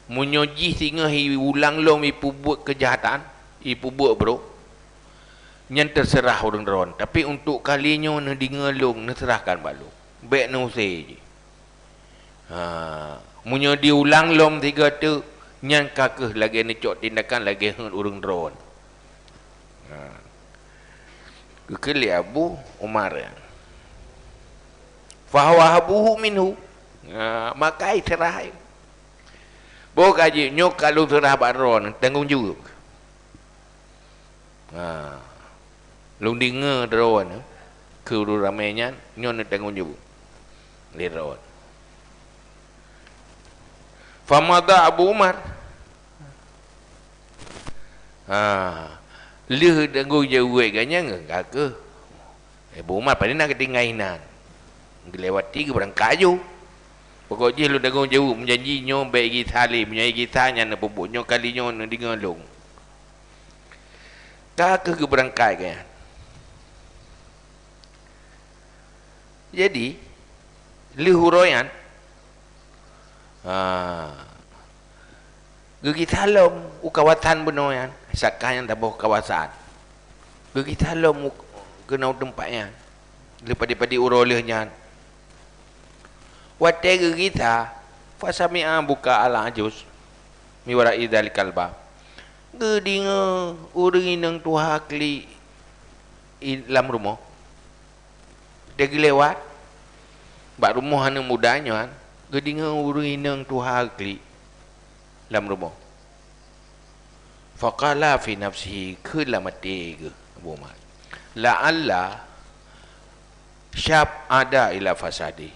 Meunyoe jih singoh iulang lom ipeubuet keujahatan, ipeubuet brok, nyan teuseurah ureuëng droen. Tapi untuk kali nyoe neudeungoe lôn, neuseurahkan bak lôn. Bék neusé jih. Ha, meunyoe diulang lom sigoe teuk, nyan ka kheueh lagée neucok tindakan lagée heuet ureuëng droen. Ha. Geukheun lé Abu Umar nyan. Fahuwa habuhu minhu. Ha, maka iseurah. Boh ka jih, nyoe ka lôn seurah bak droen, tanggong jaweueb. Ha. Lôn deungoe droen keu ureuëng ramé nyan, nyoe neutanggong jaweueb lé droen. Famada Abu Umar. Ha. Lheueh tanggong jaweueb gobnyan ka kheueh. Abu Umar paléng na geutinggai inan. Geulewati geubeurangkat aju. Pokok jih lôn tanggong jaweueb, meujanji nyoe bék igisa lé, meunyoe igisa nyan neupeubuet, nyoe kali nyoe neudeungoe lôn. Ka kheueh geubeurangkat geuh nyan. Jadi, lheueh uroe nyan, ha, geugisa lom u kawasan bunoe nyan, saka nyang saboh kawasan. Geugisa lom u, keunoe teumpat nyan, lheueh padub-padub uroe lheueh nyan. Watée geugisa, fasami'a buka al-ajuz min wara'i dzalikal bab. Geudeungoe ureuëng inong tuha klik i lam rumoh. Watée geulewat bak rumoh aneuëk muda nyan, geudeungoe ureuëng inong tuha klik lam rumoh. Faqala fi nafsihi, kheun lam até geuh Abu Umar, "La'alla syab ada ila fasadi."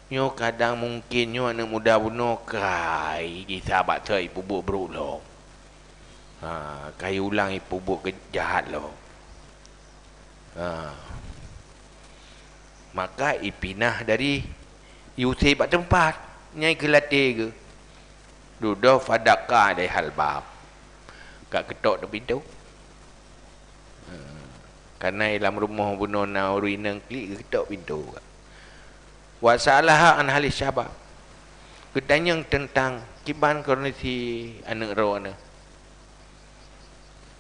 Nyoe kadang mungken nyoe aneuëk muda bunoe kai gisa bak thot ipeubuet brok lom. Ha, kai ulang ipeubuet keu jahat lom. Ha. Maka ipinah dari iusé bak teumpat nyang ikeulatée geuh. Dudoe fadakka alaihal bab. Ka keutok di pintoe. Ha. Kareuna lam rumoh bunoe na ureuëng inong klik, geuketok pintoe. Wa sa'alaha an hali syabab. Geutanyong teuntang kiban kondisi aneuëk droeneuh.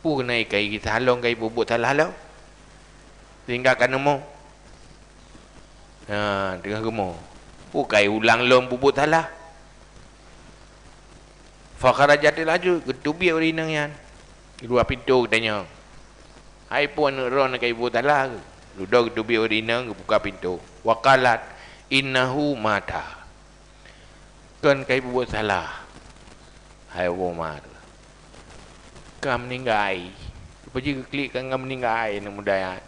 Peue na kai gisa lom kai peubuet salah lom, sehingga ka neumo. Ha, teungoh geumo. Peue kai ulang lom peubuet salah. Fa kharajat laju, geuteubiet ureuëng inong nyan. Di luwa pintoe geutanyong, "Hai peue aneuëk droeneuh kai peubuet salah?" Dudoe geuteubiet ureuëng inong geubuka pintoe. Wa qalat, "Innahu mata." Kon kai peubuet salah, hai Abu Umar. Ka meuninggai. Rupa jih geuklik kan ka meuninggai aneuëk muda nyan.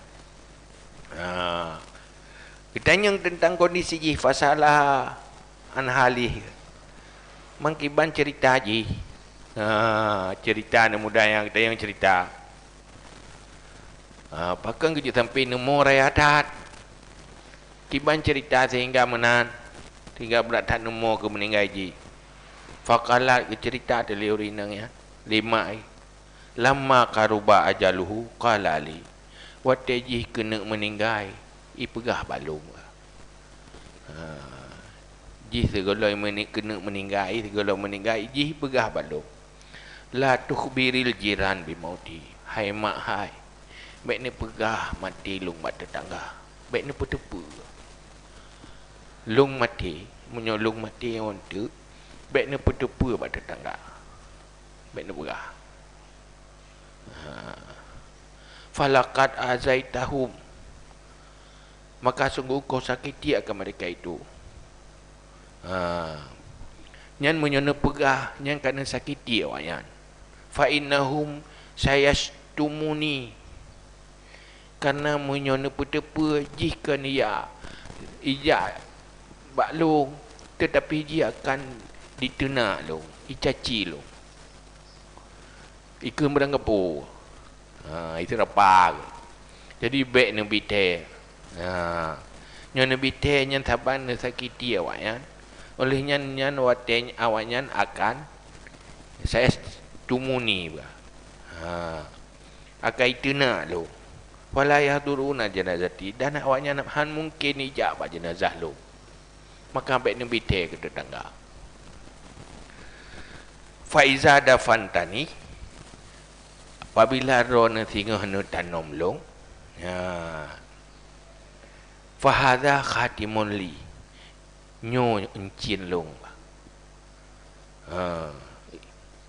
Ha. Geutanyong teuntang kondisi jih, fa sa'alaha an halih. Mangkiban cerita jih. Ha, cerita aneuëk muda nyan geutanyong cerita. Ha, pakon geujak sampai neumo raya that. Kiban cerita sehingga meunan, sehingga brat that neumo keu meuninggai jih. Faqalat, geucerita lé ureuëng inong nyan, lé mak jih. Lamma qaruba ajaluhu qala li. Watée jih keuneuk meuninggai, ipeugah bak lôn. Ha. Jih sigohlom meuni-, keuneuk meuninggai, sigohlom meuninggai, jih ipeugah bak lôn, "La tukhbiril jiran bimauti." Hai mak hai, bék neupeugah maté lôn bak teutangga. Bék neupeuteupeue. Lôn maté, meunyoe lôn maté ngon teuk, bék neupeuteupeue bak teutangga. Bék neupeugah. Ha. Falaqad azaitahum. Maka sungguh kau sakiti akan mereka itu. Ha. Nyan meunyoe neupeugah, nyan ka neusakiti awaknyan. Fa innahum sayashtumuni. Kareuna meunyoe neupeuteupeue jih kon ijak, ijak bak lôn, teutapi jih akan diteunak lôn, icaci lôn. Ikheun meurangkapeue. Ha, itu rapa. Jadi bék neubi thée. Ha. Nyoe neubi thée nyan saban neusakiti awaknyan. Oleh nyan, nyan watée awaknyan akan sayashtumuni bah. Ha. Akan iteunak lôn. Fala yahduruna janazati, dan awaknyan hán mungken ijak bak jeunazah lôn. Maka bék neubi thée keu teutangga. Fa iza dafantani, apabila droeneuh singoh neutanom lôn, ya, fa hadza khatimun li, nyoe euncien lôn. Ha,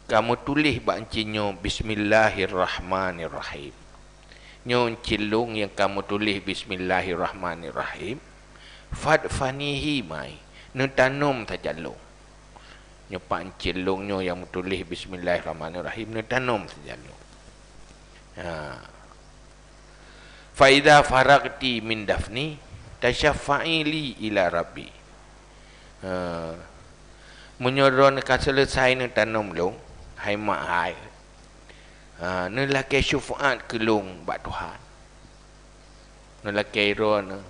ka meutuléh bak euncien nyoe, "Bismillahirrahmanirrahim." Nyoe euncien lôn nyang ka meutuléh, "Bismillahirrahmanirrahim." "Fadfanihi ma'i." Neutanom sajan lôn. Nyoe pat euncien lôn nyoe nyang meutuléh, "Bismillahirrahmanirrahim." Neutanom sajan lôn. Ha. "Fa idza faraghti min dafni, tasyaffa'i li ila Rabbi." Ha. Meunyoe droeneuh ka seuleusai neutanom lôn, hai mak hai, ha, neulakée syufeu'at keu lôn bak Tuhan. Neulakée droeneuh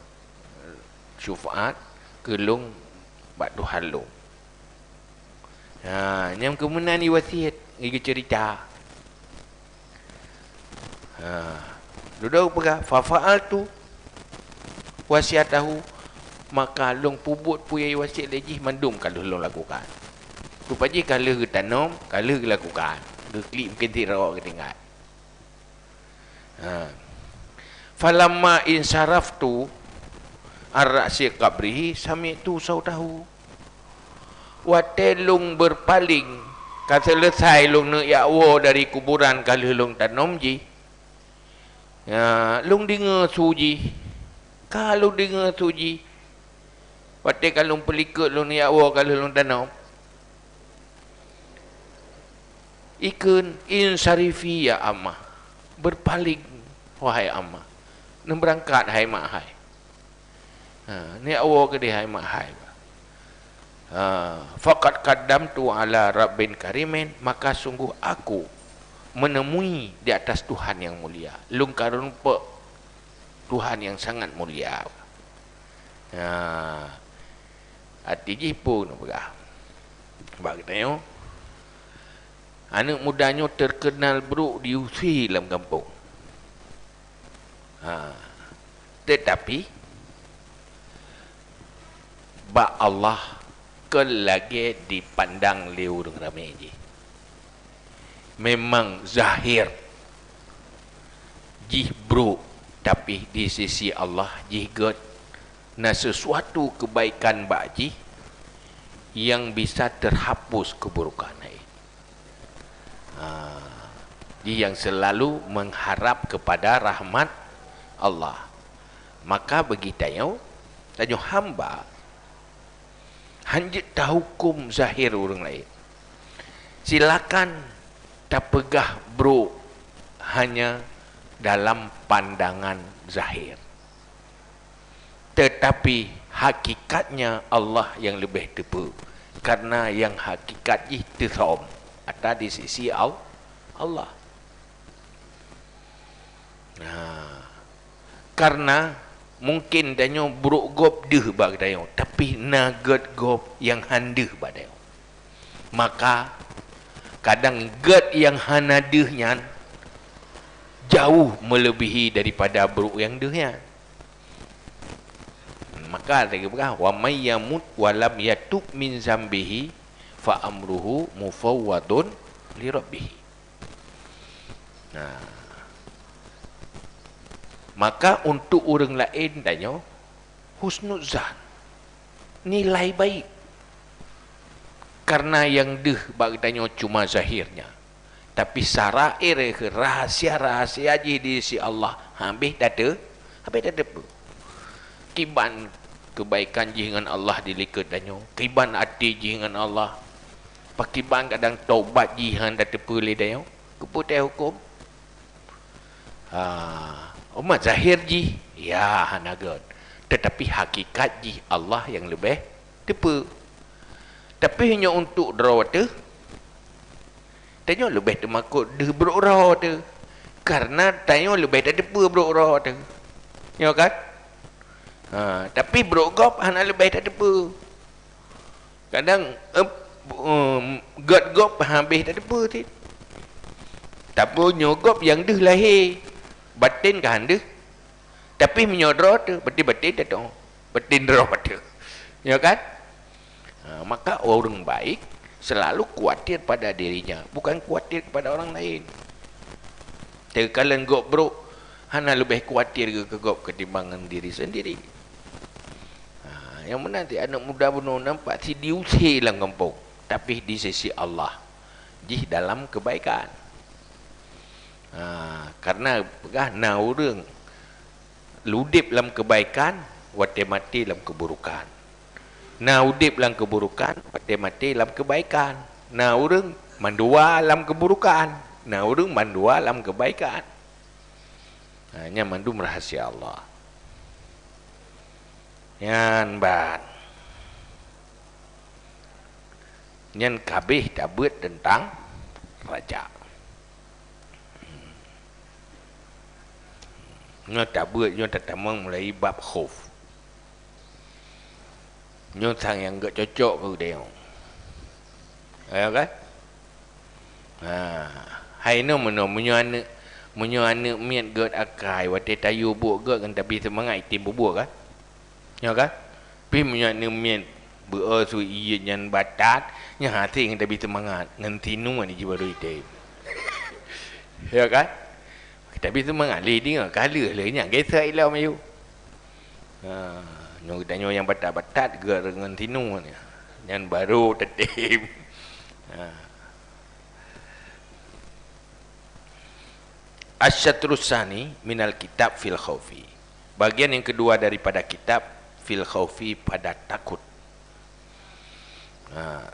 syufeu'at keu lôn bak Tuhan lôn. Ha, nyang keumeunan iwasiet, igeuceurita. Ha. Dudoe peugah, "Fa fa'altu wasiyatahu," maka lôn peubuet peue nyang wasiet lé jih mandum ka lheueh lôn lakukan. Rupa jih ka lheueh geutanom, ka lheueh geulakukan. Geuklik mungken sidroe geutinggai. Ha. "Falamma insaraftu ar ra'si qabrihi sami'tu sautahu." Watée lôn beurpaléng, ka seuleusai lôn neuk jak woe dari kuburan ka lheueh lôn tanom jih, ya, lôn deungoe su jih. Ka lôn deungoe su jih. Watée ka lôn peulikot lôn neuk jak woe ka lheueh lôn tanom. Ikheun, "Insarifi ya amah." Beurpaléng, wahai amah. Neubeurangkat, hai mak hai. Ha, neujak woe keudeh hai mak hai. Ha, "Faqad qaddamtu ala Rabbin karimin," maka sungguh aku menemui di atas Tuhan yang mulia. Lôn ka rumpok Tuhan yang sangat mulia. Ha, arti jih peue neupeugah? Bak geutanyoe, aneuëk muda nyoe teukeunal brok di usie lam gampông. Ha. Teutapi, bak Allah kon lagée dipandang lé ureuëng ramé jih. Memang zahir jih brok, tapi di sisi Allah jih gét. Na sesuatu keubaikan bak jih nyang bisa teuhapus keuburokan hai. Ha, jih nyang seulalu mengharap kepada rahmat Allah. Maka bagi tanyoe, tanyoe hamba, hana jeuet tahuköm zahir ureuëng laén. Silakan tapeugah brok hanya dalam pandangan zahir. Teutapi hakikatnya Allah nyang leubeh teupeue, karena nyang hakikat jih teusom ata di sisi Al-, Allah. Nah, karena mungkin tanyoe brok gob deuh bak tanyoe, tapi na gét gob nyang han deuh bak tanyoe. Maka, kadang gét nyang hana deuh nyan jauh meuleubiehi daripada brok nyang deuh nyan. Maka lagée peugah, "Wa may yamut wa lam yatub min zambihi fa amruhu mufawwadun li rabbih." Nah. Maka untuk ureuëng laén tanyoe husnuzan, nilai baik. Karena nyang deuh bak geutanyoe cuma zahirnya, tapi sarair, rahasia-rahasia jih di sisi Allah habéh tate-, habéh tateupeue. Kiban keubaikan jih ngon Allah di likot tanyoe, kiban até jih ngon Allah, pakiban kadang taubat jih hana tateupeue lé tanyoe, keupeue tahuköm? Ha, umat zahir jih, ya, hana gét. Tetapi hakikat jih Allah nyang leubeh teupeue. Tapi nyoe untuk droe teuh, tanyoe leubeh teumakot deuh brok droe teuh. Karena tanyoe leubeh tateupeue brok droe teuh. Nyoe kan? Ha, tapi brok gob hana leubeh tateupeue. Kadang, eh, em, gét gob habéh tateupeue cit. Tapi nyoe gob nyang deuh lahé, batén ka han deuh. Tapi meunyoe droe teuh, batén-batén teuh, batén droe teuh. Ya kan? Ha, maka orang baik selalu khawatir pada dirinya, bukan khawatir kepada orang lain. Teukalon gob brok, hana leubeh khawatir keu gob ketimbang ngon diri sendiri. Ha, nyang meunan cit aneuëk muda bunoe nampak si diusé lam gampông, tapi di sisi Allah jih dalam keubaikan. Ha, karena peugah na ureuëng udeb lam keubaikan, watée maté lam keuburukan. Na udeb lam keuburukan, watée maté lam keubaikan. Na ureuëng mandua lam keuburukan, na ureuëng mandua lam keubaikan. Ha, nyan mandum rahasia Allah. Nyan ban. Nyan kabeh tabeuet teuntang raja. Nyoe tabeuet, nyoe tatamong mulai bab khauf. Nyoe sang nyang geucocok keu tanyoe. Ya kan? Ha, hai nyoe meunoe, meunyoe aneuëk, Meunyoe aneuëk miet gét akai, watée tayue buet gét ngon tabi seumangat item bubuet kan? Nyo kan? Pih meunyoe aneuëk miet beu-o su ié nyan batat, nyan hase ngon tabi seumangat, ngon tinun jih baru item. Ya kan? Tabi seumangat lé deungoe ka lheueh lé nyan gesek ilom ayue. Ha, nyoe geutanyoe nyang batat-batat gét ngon tinun nyan. Nyan baru tetem. Ha. Asyatrus sani minal kitab fil khaufi. Bagian yang kedua daripada kitab fil khaufi, pada takut. Ha,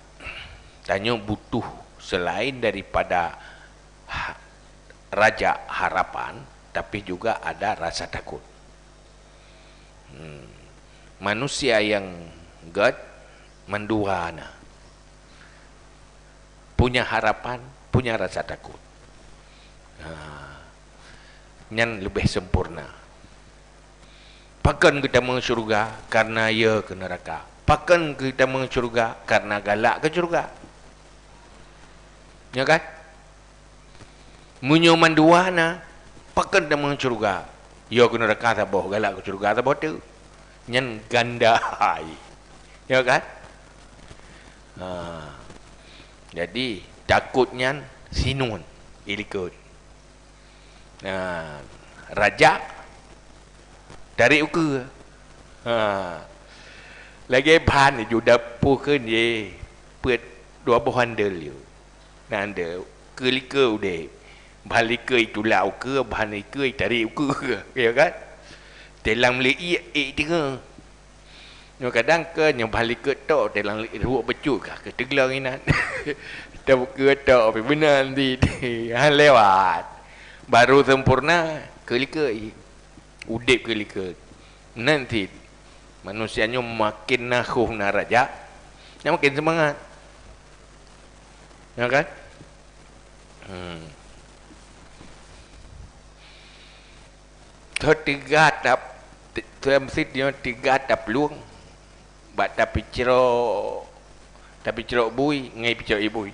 tanyoe butuh selain daripada ha-, raja harapan, tapi juga ada rasa takut. Hmm. Manusia yang gét mandua na. Punya harapan, punya rasa takut. Ha. Nyan leubeh sempurna. Pakon geutamong syeuruga? Karena ya keu neuraka. Pakon geutamong syeuruga? Karena galak keu syeuruga. Ya kan? Meunyoe mandua na, pakon tamong syeuruga? Ya keu neuraka saboh, galak keu syeuruga saboh teuk. Nyan ganda hai. Ya kan? Ha. Jadi, takot nyan sinun, ilikot. Ha. Raja, tarék ukeue. Ha. Lagée ban ju dapu kheun jih, peuet dua boh handel ju. Nyan deuh, keu likot udeb. Bah likot itulak ukeue, bah likot itarék ukeue, ya kan? Teulang meuliek iek, iek teungoh. Nyoe kadang keu nyoe bah likot tok, teulang ruek bacut ka keu teuglong inan. Teukeue tok, pi beuna nanti. Han lewat. Baru sempurna, keu likot. Udeb keu likot. Nanti, manusia nyoe makin na khof na raja, nyan makin seumangat. Ya kan? Hmm. Teuga tap, teuga meusit nyoe teuga taplueng bak tapicrok, tapicrok bui, ngai picrok ié bui.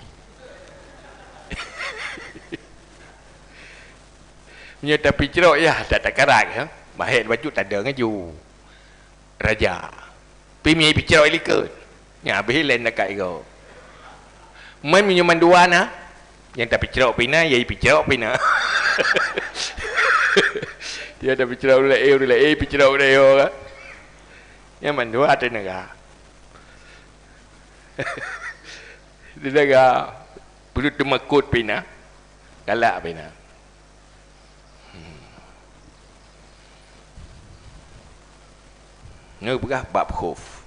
Nyoe tapicrok yah, tak takarat, ha? Mahét bacut tada ngaju. Raja. Pi mi picrok ilikot. Nya habéh laén dekat ego. Man meunyoe mandua na, nyang tapicrok pina, ya picrok pina. Ya tapicrok ulak e, ulak e picrok ulak e ka. Nyang mandua tenaga. Tenaga. Perlu teumakot pina. Galak pina. Hmm. Neupeugah bab khauf.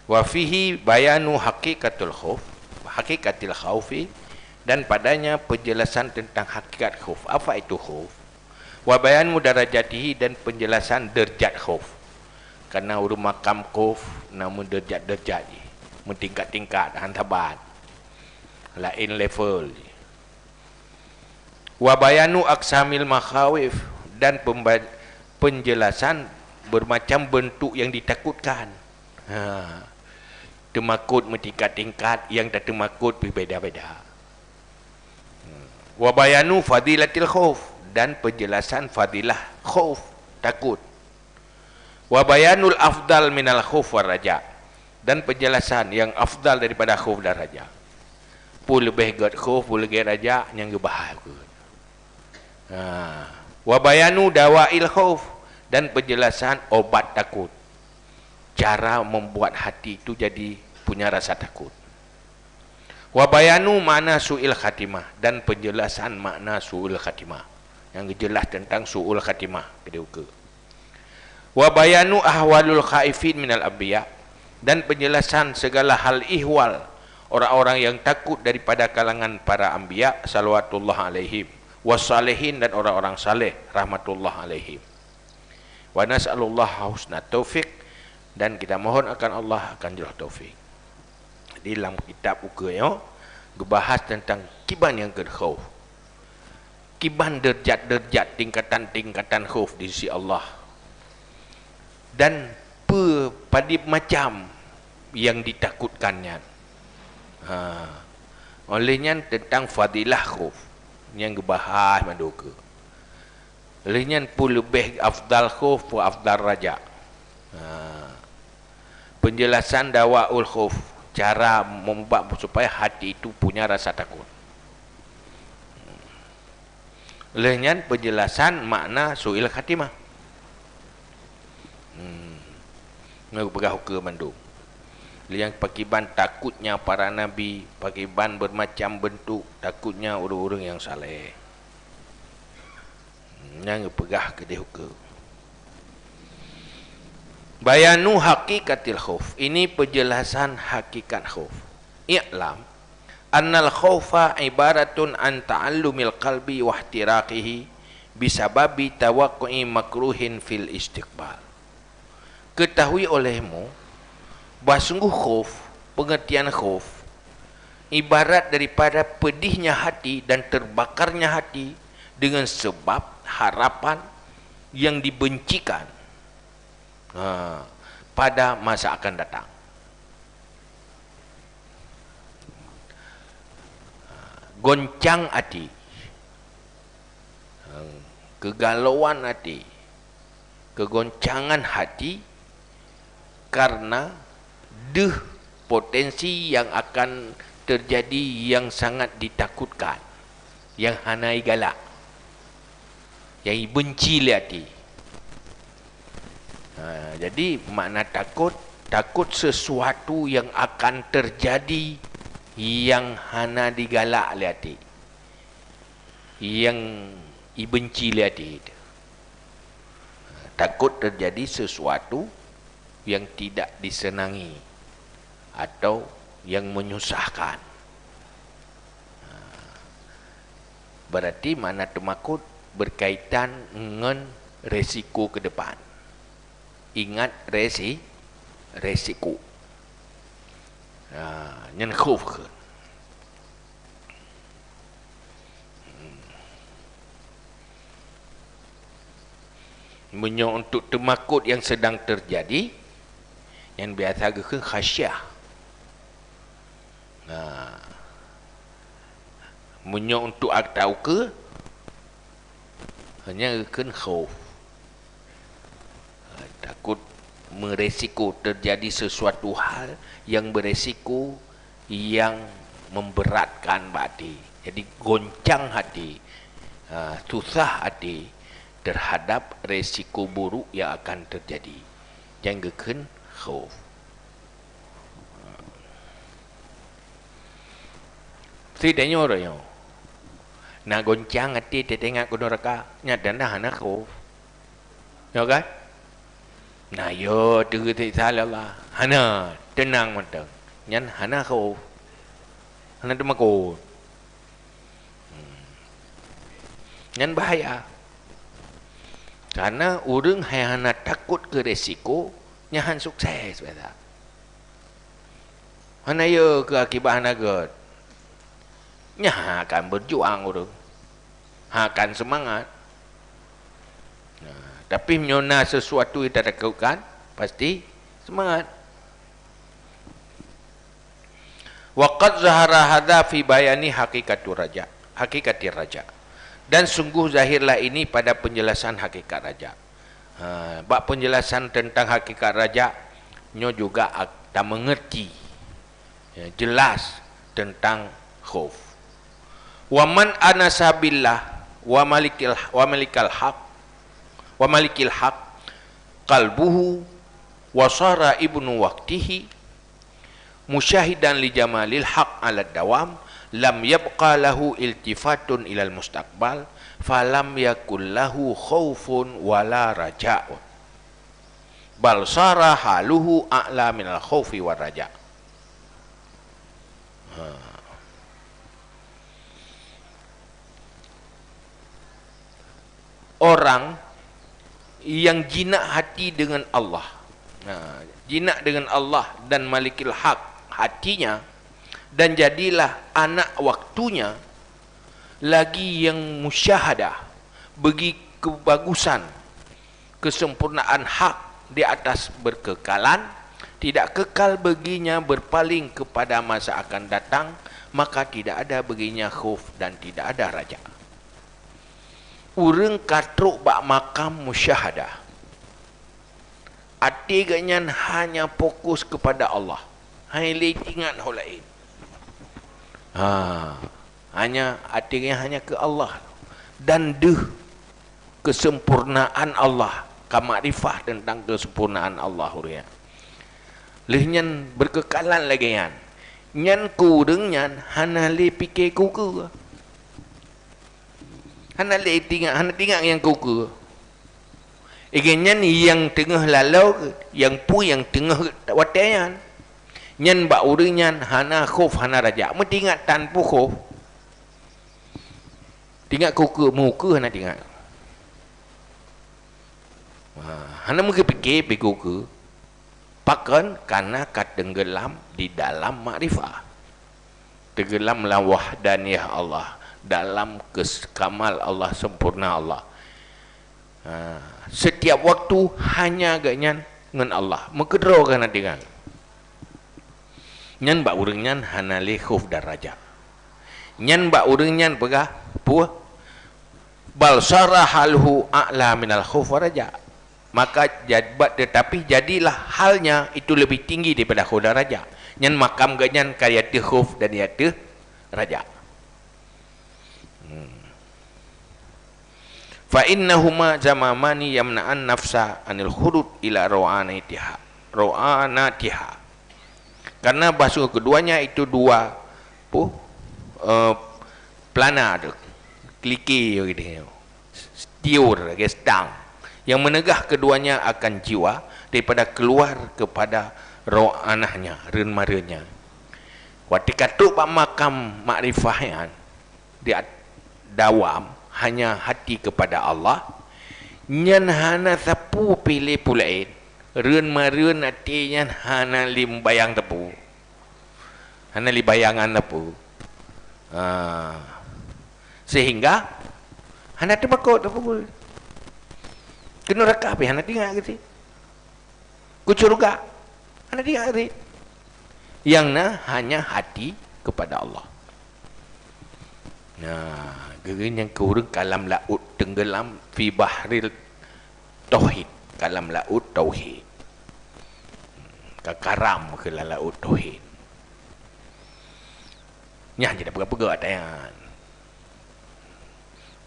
Wa fihi bayanu haqiqatul khauf, haqiqatil khaufi, dan padanya penjelasan tentang hakikat khauf. Apa itu khauf? Wa bayanu darajatihi, dan penjelasan derajat khauf. Karena ureuëng makam khauf na meuderajat-derajat jih, meutingkat-tingkat, han saban. Laén level jih. Wa bayanu aqsamil makhawif, dan pemba-, penjelasan bermacam bentuk yang ditakutkan. Ha. Teumakot meutingkat-tingkat, nyang tateumakot pih beda-beda. Wa bayanu fadilatil khauf, dan penjelasan fadilah khauf, takut. Wa bayanul afdal minal khauf war raja, dan penjelasan yang afdal daripada khauf dan raja. Peue leubeh gét khauf, peue leubeh gét raja, nyang geubahas keu. Ha. Wa bayanu dawail khauf, dan penjelasan obat takut. Cara membuat hati itu jadi punya rasa takut. Wa bayanu makna su'il khatimah, dan penjelasan makna su'ul khatimah. Nyang geujeulaih tentang su'ul khatimah, keudeuh ukeue. Wa bayanu ahwalul khaifin minal anbiya, dan penjelasan segala hal ihwal orang-orang yang takut daripada kalangan para anbiya, salawatullah alaihim, was salihin, dan orang-orang saleh, rahmatullah alaihim. Wa nas'alullah husna taufik, dan kita mohon akan Allah akan jroh taufik. Di dalam kitab ukeue nyoe geubahas tentang kiban nyang keu khauf. Kiban derajat-derajat, tingkatan-tingkatan khauf di sisi Allah. Dan peue padub macam nyang ditakutkan nyan. Ha. Oleh nyan tentang fadilah khauf. Nyang geubahas mandum keu. Lheueh nyan peue leubeh afdal khauf, peue afdal raja. Ha. Penjelasan dawaul khauf, cara membuat supaya hati itu punya rasa takut. Lheueh nyan penjelasan makna su'il khatimah. Hmm. Nyoe peugah ukeue mandum. Nyang pakiban takutnya para nabi, pakiban bermacam bentuk takutnya ureuëng-ureuëng nyang saleh. Hmm, nyang geupeugah keudeh ukeue. Bayanu haqiqatil khauf. Ini penjelasan hakikat khauf. I'lam annal khaufa ibaratun an ta'allumil qalbi wahtiraqihi bisababi tawaqqu'i makruhin fil istiqbal. Ketahui olehmu bahwa sungguh khauf, pengertian khauf, ibarat daripada pedihnya hati dan terbakarnya hati dengan sebab harapan yang dibencikan, ha, pada masa akan datang. Goncang até, keugalauan até, keugoncangan hati karena deuh potensi yang akan terjadi yang sangat ditakutkan, yang hana igalak, yang ibenci lé até. Ha, jadi makna takut, takut sesuatu yang akan terjadi yang hana digalak lé até, yang ibenci lé até. Takut terjadi sesuatu yang tidak disenangi atau yang menyusahkan. Berarti makna teumakot berkaitan ngon resiko ke depan. Ingat resi-, resiko. Ha, nyan khauf kheun. Meunyoe untuk teumakot yang sedang terjadi, nyan biasa geukheun khasyah. Nah, meunyoe untuk ata ukeue, hanya geukheun khauf. Takut meresiko terjadi sesuatu hal yang beresiko yang memberatkan bak até. Jadi goncang hati, ha, susah hati terhadap resiko buruk yang akan terjadi. Nyang geukheun khauf. Si tanyoe roh nyoe. Na goncang até teuingat keu nuraka, nyan tanda hana khauf. Ya kan? Na yo teugeuteusa lé Allah. Hana, teunang mantong. Nyan hana khauf. Hana teumakot. Hmm. Nyan bahaya. Karena ureuëng hai hana takot keu resiko, nyan han sukses biasa. Hana yo keu akibat hana gét. Nyan akan berjuang ureuëng. Akan semangat. Nah, tapi meunyoe na sesuatu yang tatakutkan, pasti semangat. Wa qad zahara hadza fi bayani haqiqatur raja, haqiqatir raja. Dan sungguh zahirlah ini pada penjelasan hakikat raja. Ha, bak penjelasan tentang hakikat raja, nyoe juga ak-, ta mengerti, ya, jelas tentang khauf. Wa man anasa billah wa malikil, wa malikal haq, wa malikil haq, qalbuhu wa sara ibnu waqtihi, musyahidan li jamalil haq ala dawam, lam yabqa lahu iltifatun ilal mustaqbal, falam yakul lahu khaufun wala raja'un, bal sara haluhu a'la minal khaufi war raja. Ha. Orang yang jinak hati dengan Allah. Nah, jinak dengan Allah dan Malikil Haq hatinya, dan jadilah anak waktunya, lagi yang musyahadah bagi kebagusan, kesempurnaan hak di atas berkekalan, tidak kekal baginya berpaling kepada masa akan datang, maka tidak ada baginya khauf dan tidak ada raja. Ureuëng ka trok bak makam musyahadah, até geuh nyan hanya fokus keupada Allah, hai lé tingat ho laén. Ha, hanya até geuh nyan hanya keu Allah dan deuh keuseumpurnaan Allah, ka makrifah teuntang keuseumpurnaan Allah ureuëng nyan. Lheueh nyan beukeukalan lagée nyan, nyan keu ureuëng nyan hana lé pike keu keue. Hana lé tingat, hana tingat nyang keu keue. Lagée nyan nyang teungoh laloe, nyang peue nyang teungoh watée nyan. Nyan bak ureuëng nyan hana khof, hana raja. Meutingat tan peue khof. Tingat keu keue, meu keue hana tingat. Ha, hana meugeupike pike keu keue. Pakon? Karena ka teunggeulam di dalam makrifah. Teunggeulam lam wahdaniyah Allah, dalam kes-, kamal Allah, sempurna Allah. Ha, setiap waktu hanya geuh nyan ngon Allah. Meukeudroe geuh na tinggai. Nyan bak ureuëng nyan hana lé khof dan raja. Nyan bak ureuëng nyan peugah, peue? Bal sara haluhu a'la minal khof wa raja. Maka jad-, ba-, tetapi jadilah halnya itu lebih tinggi daripada khof dan raja. Nyan makam geuh nyan ka di ateueh khof dan di ateueh raja. Hmm. Fa innahuma zamamani yamna'an nafsa anil khulud ila ro'anatiha, ro'anatiha. Karena bahasa keduanya itu dua, peue, eh, pelana tu, keliki gitu. Tiur, lagée stang, yang menegah keduanya akan jiwa daripada keluar kepada roh anahnya, reun-mareunnya. Watée ka trok bak makam makrifah nyan, di at-, dawam hanya hati kepada Allah, nyan hana sapeue pih lé peue laén, reun-mareun até nyan hana lé bayang sapeue. Hana lé bayangan sapeue. Ha. Sehingga hana teumakot sapeue. Keu neuraka pih hana tingat geuti. Keu syeuruga hana tingat geuti. Nyang na hanya hati kepada Allah. Nah, geuh nyan keu ureuëng ka lam laôt teunggeulam fi bahril tauhid, ka lam laôt tauhid. Ka karam keu lam laôt tauhid. Nyan cit peugah-peugah ata nyan.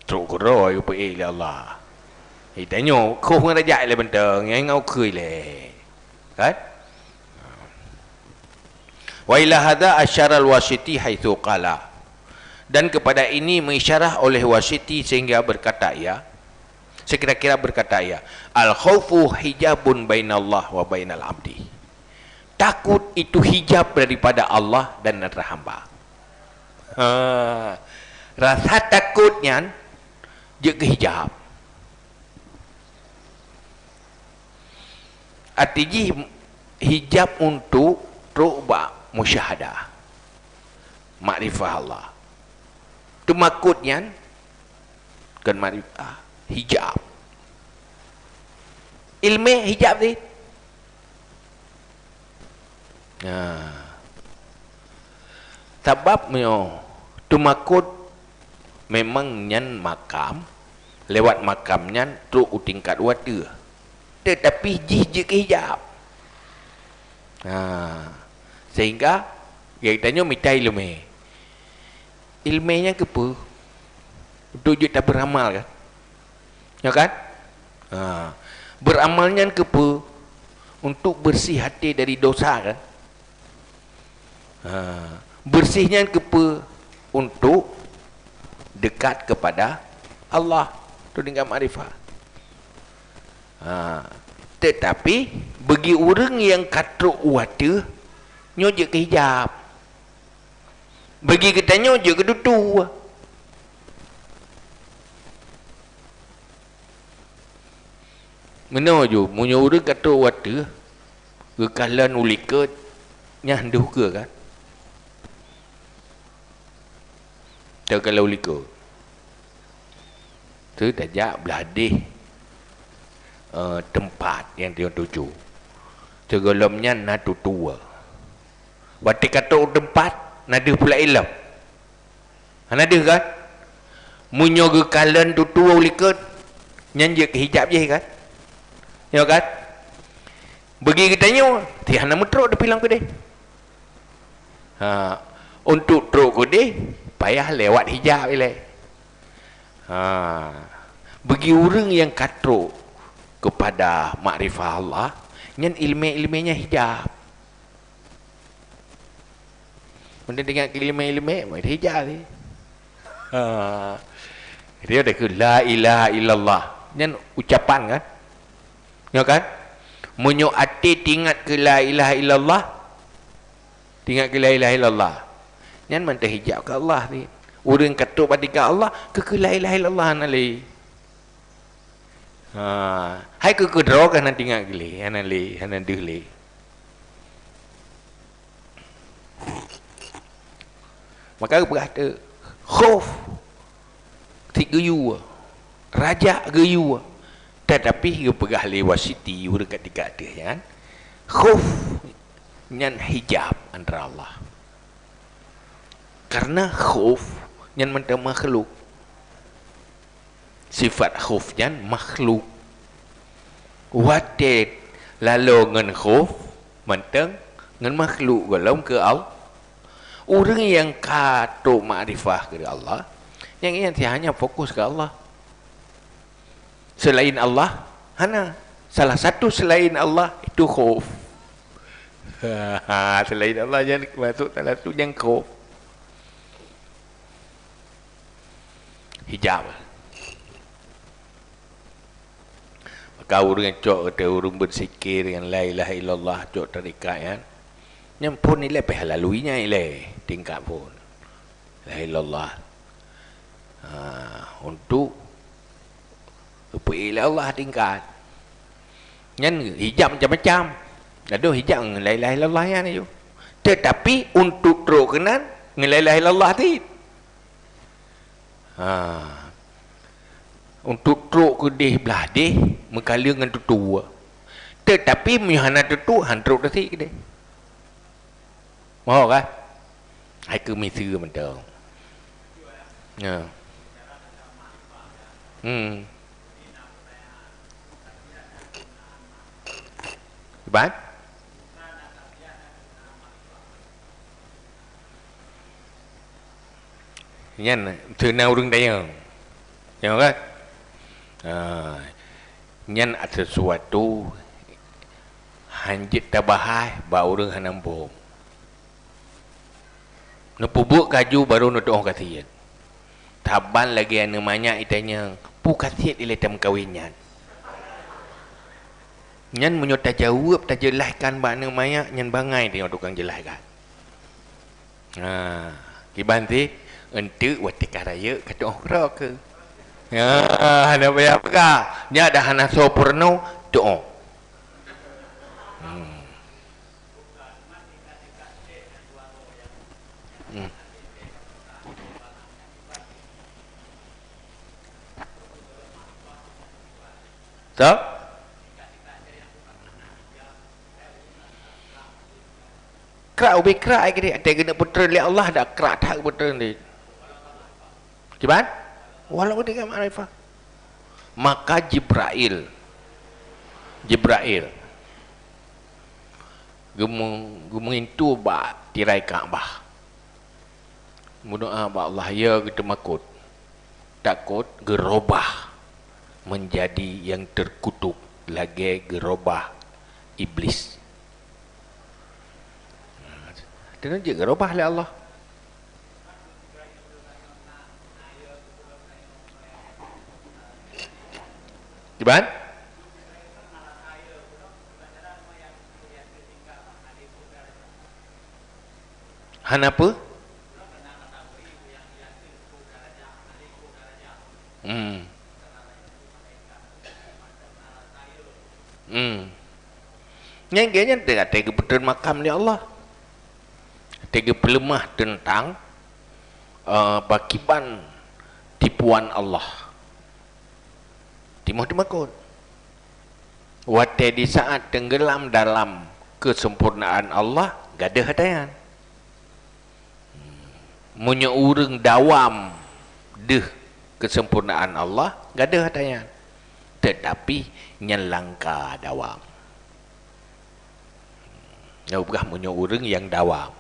Trok keudroe geupeuék lé Allah. Geutanyoe khoh ngon raja lé beunteng, nyang ngon ukheue lé. Kan? Wa ila hadza asyara al-Wasiti haitsu qala. Dan kepada ini mengisyarah oleh Wasiti sehingga berkata ia, sekira-kira berkata ia, "Al-khaufu hijabun bainallah wa bainal abdi." Takut itu hijab daripada Allah dan antara hamba. Ha. Rasa takut nyan jeuet keu hijab. Arti jih hijab untuk trok bak musyahadah, makrifah Allah. Teumakot nyan kon makrifah, hijab. Ilmeh hijab tadi. Nah. Sabab meunyoe teumakot memang nyan makam, lewat makam nyan trok u tingkat watée. Tetapi jih jeuet keu hijab. Ha, sehingga geutanyoe mita ileumé. Ileumé nyan keupeue? Untuk jeuet tabeuramal kan? Ya kan? Ha, beuramal nyan keupeue? Untuk bersih até dari dosa kan? Ha, bersih nyan keupeue? Untuk dekat kepada Allah, tu dengan makrifat. Ha, tetapi bagi ureuëng nyang ka trok watée, nyoe jeuet keu hijab. Bagi geutanyoe jeuet keu tutue. Meunoe ju, meunyoe ureuëng ka trok watée, geukalon u likot, nyan deuh keue kan? Teukalon u likot. Teu tajak blah deh, eh, teumpat nyang tuju. Teugohlom nyan na tutue. Watée ka trok u teumpat, na deuh pula ilom. Hana deuh kan? Meunyoe geukalon tutoe u likot, nyan jeuet keu hijab jih kan? Nyo kan? Bagi geutanyoe, ti hana meutrok teupilong keudeh. Ha, untuk trok keudeh, payah lewat hijab ilée. Ha, bagi ureuëng nyang ka trok keupada makrifah Allah, nyan ileumé-ileumé nyan hijab. Meunan deungon ileumé-ileumé, meuhijab lé. Ha. Dia dah keu la ilaha illallah. Nyan ucapan kan? Nyo kan? Meunyoe até tingat keu la ilaha illallah, tingat keu la ilaha illallah. Nyan mantong hijab keu Allah ni. Ureuëng ka trok bak tingkat Allah, keu, keu la ilaha illallah hana lé. Ha, hai keu keudroe ka hana tingat lé, hana lé, hana deuh lé. Maka geupeugah teuk, khauf cit geuyue, raja geuyue. Tetapi geupeugah lé Wasiti ureuëng ka tingkat ateueh nyan, khauf nyan hijab antara Allah. Karena khauf nyan mantong makhluk. Sifat khauf nyan makhluk. Watée laloe ngon khauf, mantong ngon makhluk gohlom keu Allah. Ureuëng nyang ka trok makrifah keu Allah, nyang nyan hanya fokus keu Allah. Selain Allah, hana. Salah satu selain Allah itu khauf. Selain Allah nyan masuk salah satu nyang khauf. Hijab. Maka ureuëng cok keu ureuëng beuzikir ngon la ilaha illallah, cok tarekat nyan. Nyan phon ilée pih lalui nyan ilée tingkat phon. La ilaha illallah. Ha, untuk geupeuék lé Allah tingkat. Nyan hijab macam-macam. Ladôm hijab ngon la ilaha illallah nyan aju. Tetapi untuk trok keunan ngon la ilaha illallah cit. Ha. Untuk trok keudeh blah deh meukalon ngon tutoe. Tetapi meunyoe hana tutoe, han trok teusie keudeh. Moh kan? Hai keu miseue mantong. Ya. Hmm. Kiban? Nyan teuna ureuëng dayeueng. Nyo kan? Ha, nyan sesuatu han jeuet tabahas bak ureuëng hana muphom. Neupeubuet keu aju barô neutuoh kasiet. Saban lagée aneuëk manyak itanyong, "Peue kasiet ilée tameukawen nyan?" Nyan meunyoe tajaweueb, tajeulahkan bak aneuëk manyak, nyan bangai tanyoe tukang jeulahkan. Ha, kiban cit, eunteuk watée ka rayeuk ka tuoh keudroe keu. Ha, hana payah peugah. Nyak dah hana soe peurunoe, tuoh. Hmm. Hmm. Toh? Krak ubé krak ai keudeh, até keuneuk peutreun lé Allah dak krak that peutreun lé. Kiban? Walau dia makrifah. Maka Jibrail, Jibrail geumeu-, geumeuintu bak tirai Ka'bah. Meudoá bak Allah, ya geuteumakot. Takot geurobah menjadi yang terkutuk lagée geurobah Iblis. Teungoh jeuet geurobah lé Allah. Kiban? Hana peue? Hmm. Hmm. Nyan keuh nyan teuka geupeutrön makam lé Allah. Teugeupeuleumah teuntang, eh, pakiban tipuan Allah. Timoh teumakot. Watée di saát teunggeulam dalam keuseumpurnaan Allah, gadôh ata nyan. Meunyoe ureuëng dawam deuh Keuseumpurnaan Allah gadôh ata nyan, teutapi nyan langka dawam. Nyoe peugah meunyoe ureuëng nyang dawam,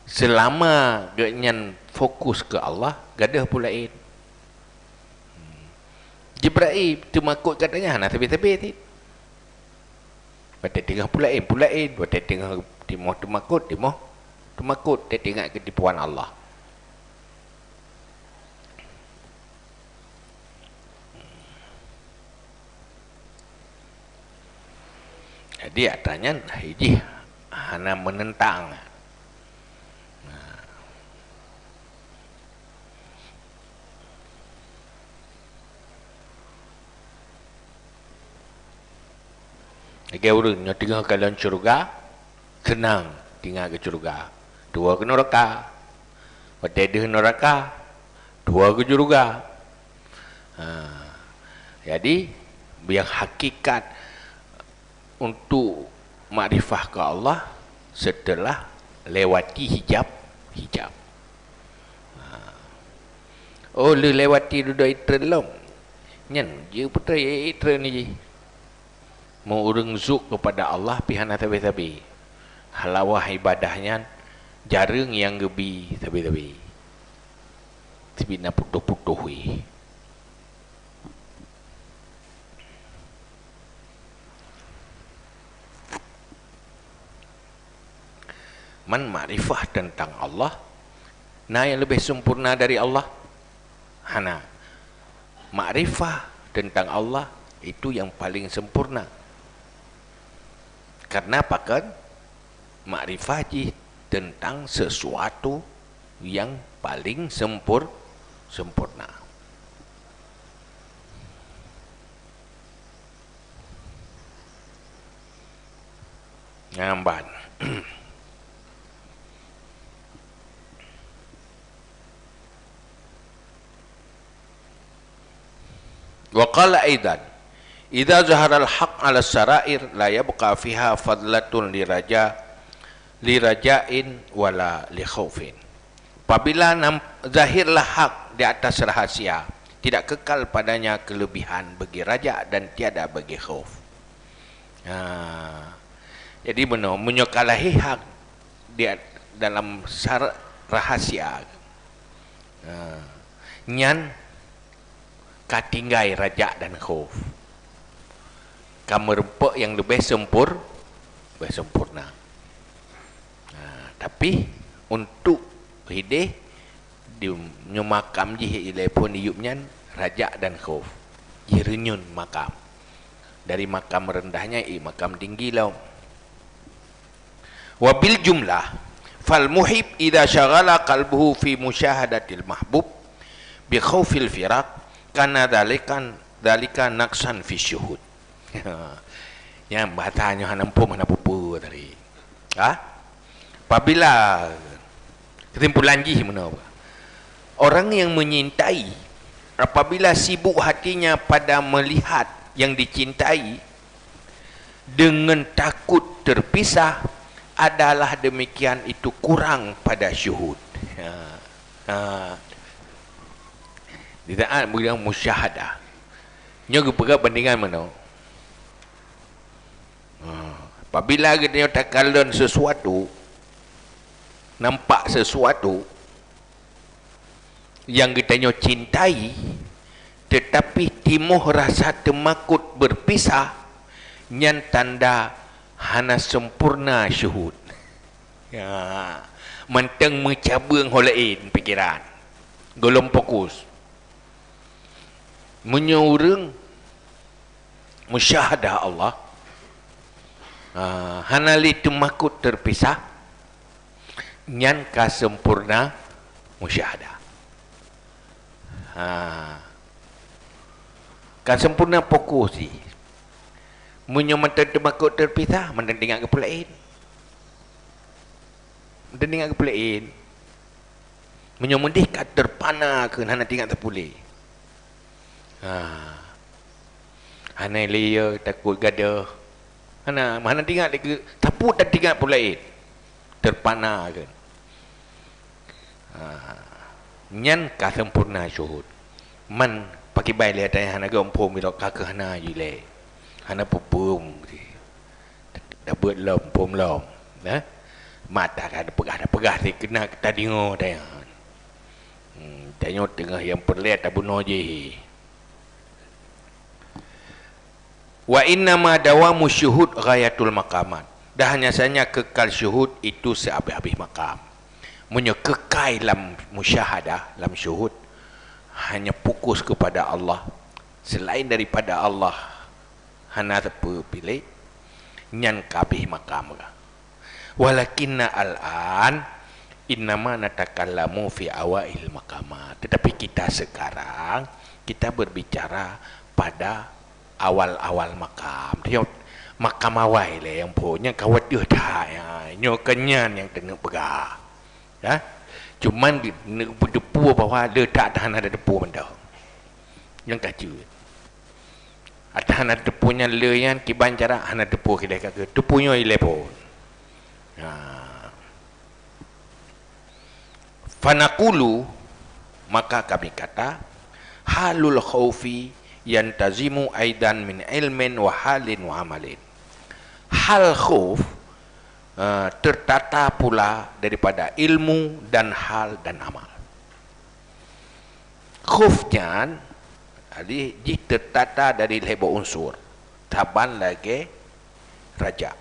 seulama geuhnyan fokus keu Allah, gadôh peue laén. Jibril teumakot gata nyan hana sabe-sabe cit. Watée teungoh peue laén, peue laén, watée teungoh timoh teumakot, timoh teumakot, teuingat keutipuan Allah. Jadi ata nyan jih hana meunentang. Lagée ureuëng nyoe teungoh kalon syeuruga, seunang teuingat keu syeuruga, tuwoe keu nuraka. Watée deuh nuraka, tuwoe keu syeuruga. Ha. Jadi, nyang hakikat untuk makrifah keu Allah setelah lewati hijab-hijab. Ha. Oh, lheueh lewati dudoe itrön lom. Nyan jeuet peutrön itrön jih. Meu ureuëng zuk keupada Allah pih hana sabe-sabe. Halawah ibadah nyan jareueng nyang geubi sabe-sabe. Sibi na putôh-putôh wéh. Man makrifah teuntang Allah, na nyang leubeh sempurna dari Allah? Hana. Makrifah teuntang Allah itu nyang paleng sempurna. Karena pakon? Makrifah jih teuntang seusuatu nyang paleng sempur-, sempurna. Nyan ban. Wa qala aidan, "Idza zaharal haqq 'ala sarair la yabqa fiha fadlatun li raja, li raja'in wala li khaufin." Apabila nam-, zahirlah hak di atas rahasia, tidak kekal padanya kelebihan bagi raja dan tiada bagi khauf. Ha. Jadi, meunyoe, meunyoe ka lahé hak di at-, dalam sar-, rahasia, ha, nyan ka tinggai raja dan khauf. Ka meurumpok nyang leubeh sempur-, leubeh sempurna. Ha, tapi untuk hideh, di nyoe makam jih ilée phon iyup nyan raja dan khauf. Jih reunyeun makam. Dari makam rendah nyan i makam tinggi lom. Wa bil jumlah, fal muhib idza syaghala qalbuhu fi musyahadatil mahbub bi khaufil firaq, kana dzalikan, dzalika naqsan fi syuhud. Nyan bahasa nyoe hana muphom, hana peue-peue tadi. Ha? Apabila, kesimpulan jih meunoe, orang yang menyintai, apabila sibuk hatinya pada melihat yang dicintai, dengan takut terpisah, adalah demikian itu kurang pada syuhud. Ha. Ha. Di saat bilang musyahadah. Nyoe geupeugah bandingan meunoe. Ha. Apabila geutanyoe takalon sesuatu, nampak sesuatu, nyang geutanyoe cintai, teutapi timoh rasa teumakot beupisah, nyan tanda hana sempurna syuhud. Ya, mantong meucabeueng ho laén pikeran. Gohlom fokus. Meunyoe ureuëng musyahadah Allah, ah, hana lé teumakot teupisah, nyan ka sempurna musyahadah. Ha. Ka sempurna fokus jih. Meunyoe mantong teumakot teupisah, mantong teuingat keu peue laén. Mantong teuingat keu peue laén. Meunyoe meudeh ka teupana keu hana teuingat sapeue lé. Ha. Hana lé ya takot gadôh. Hana, hana teuingat lé keu, sapeue teuingat peue laén. Teupana keu. Ha. Nyan ka sempurna syuhud. Man pakiban lé ata nyan hana geuphom ilok ka keuh hana jilée. Hana peue-peue. Dah beuet lom, phom lom. Nah. Mata ka peugah, dah peugah lé keunan tadeungoe ata nyan. Hmm, tanyoe teungoh nyang peureulée tabunoe jih. Wa innama dawamu syuhud ghayatul maqamat. Dan hanya saja kekal syuhud itu sehabis-habis makam. Meunyoe kekal lam musyahadah, lam syuhud, hanya fokus kepada Allah. Selain daripada Allah, hana teupeu piléh, nyan ka habéh makam ka. Walakinna al-an innama natakallamu fi awail maqamat. Tetapi kita sekarang, kita berbicara pada awal-awal makam. Nyoe makam awai lé nyang phon, nyang ka wateuh that nyan. Nyoe keuh nyan nyang teungeut peugah. Ya. Cuman di, ne-, beuteupeue bahwa le that hana teupeu mantong. Nyang ka jeuet. Ata hana teupeu nyan le nyan kiban cara hana teupeu kidai ka keuh. Teupeu nyoe ilée phon. Ha. Fanaqulu, maka kami kata, halul khaufi yantazimu aidan min ilmin wa halin wa amalin. Hal khauf, eh, tertata pula daripada ilmu dan hal dan amal. Khauf nyan, jadi jih tertata dari lhée boh unsur, saban lagée raja,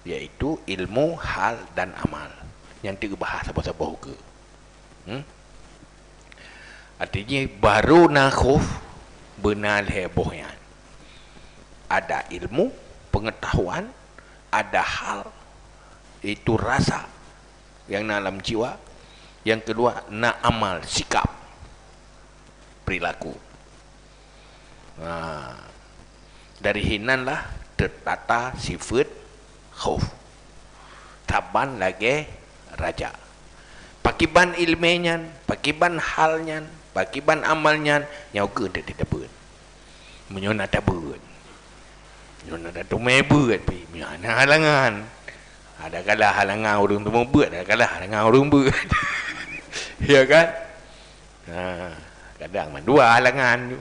yaitu ilmu, hal, dan amal. Nyang teuk bahas saboh-saboh ukeue. Hmm? Artinya, baru na khauf, beuna lhée boh nyan. Ada ilmu, pengetahuan, ada hal, itu rasa yang na lam jiwa. Yang kedua, na amal, sikap, perilaku. Nah, dari hinan lah tertata sifat khauf. Saban lagée raja. Pakiban ileumé nyan, pakiban hal nyan, pakiban amal nyan, nyoe keuh teuteupeue. Meunyoe na tabeuet. Nyoe na tateumé beuet pih, nyoe hana halangan. Ada kala halangan ureuëng teumé beuet, ada kala halangan ureuëng beuet. Ya kan? Ha, kadang mandua halangan tu.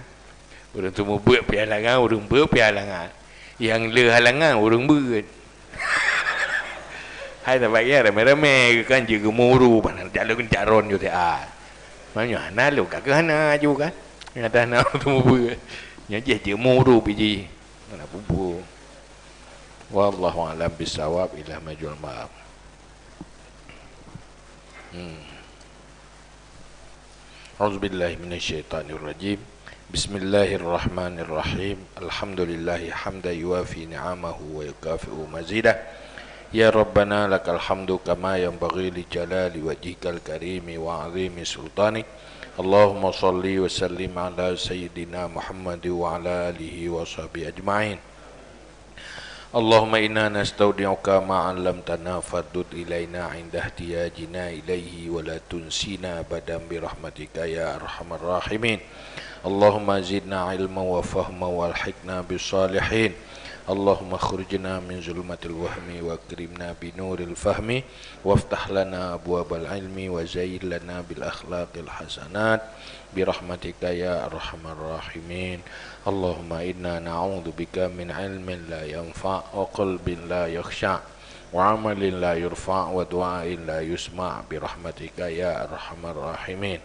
Ureuëng teumé beuet pih halangan, ureuëng beuet pih halangan. Nyang le halangan ureuëng beuet. Hai saban ramé-ramé kan jeuet geumuru, mana calon-calon ju siat. Meunyoe hana lôn ka keuh hana ju kan. Nyata na ureuëng teumé beuet. Nyan jih jeuet muru pih jih. Mana bubu. Wallahu a'lam bissawab, ila majul ma'ab. Hmm. أعوذ بالله من الشيطان الرجيم. بسم الله الرحمن الرحيم. الحمد لله حمدا يوافي نعمه ويكافئ مزيده. يا ربنا لك الحمد كما ينبغي لجلال وجهك الكريم وعظيم سلطانك. اللهم صل وسلم على سيدنا محمد وعلى آله وصحبه أجمعين. اللهم إنا نستودعك ما علمتنا فردد إلينا عند احتياجنا إليه ولا تنسنا أبدا برحمتك يا أرحم الراحمين. اللهم زدنا علما وفهما وألحقنا بالصالحين. اللهم أخرجنا من ظلمات الوهم وأكرمنا بنور الفهم وافتح لنا أبواب العلم وزين لنا بالأخلاق الحسنات برحمتك يا أرحم الراحمين. اللهم إنا نعوذ بك من علم لا ينفع وقلب لا يخشع وعمل لا يرفع ودعاء لا يسمع برحمتك يا أرحم الراحمين.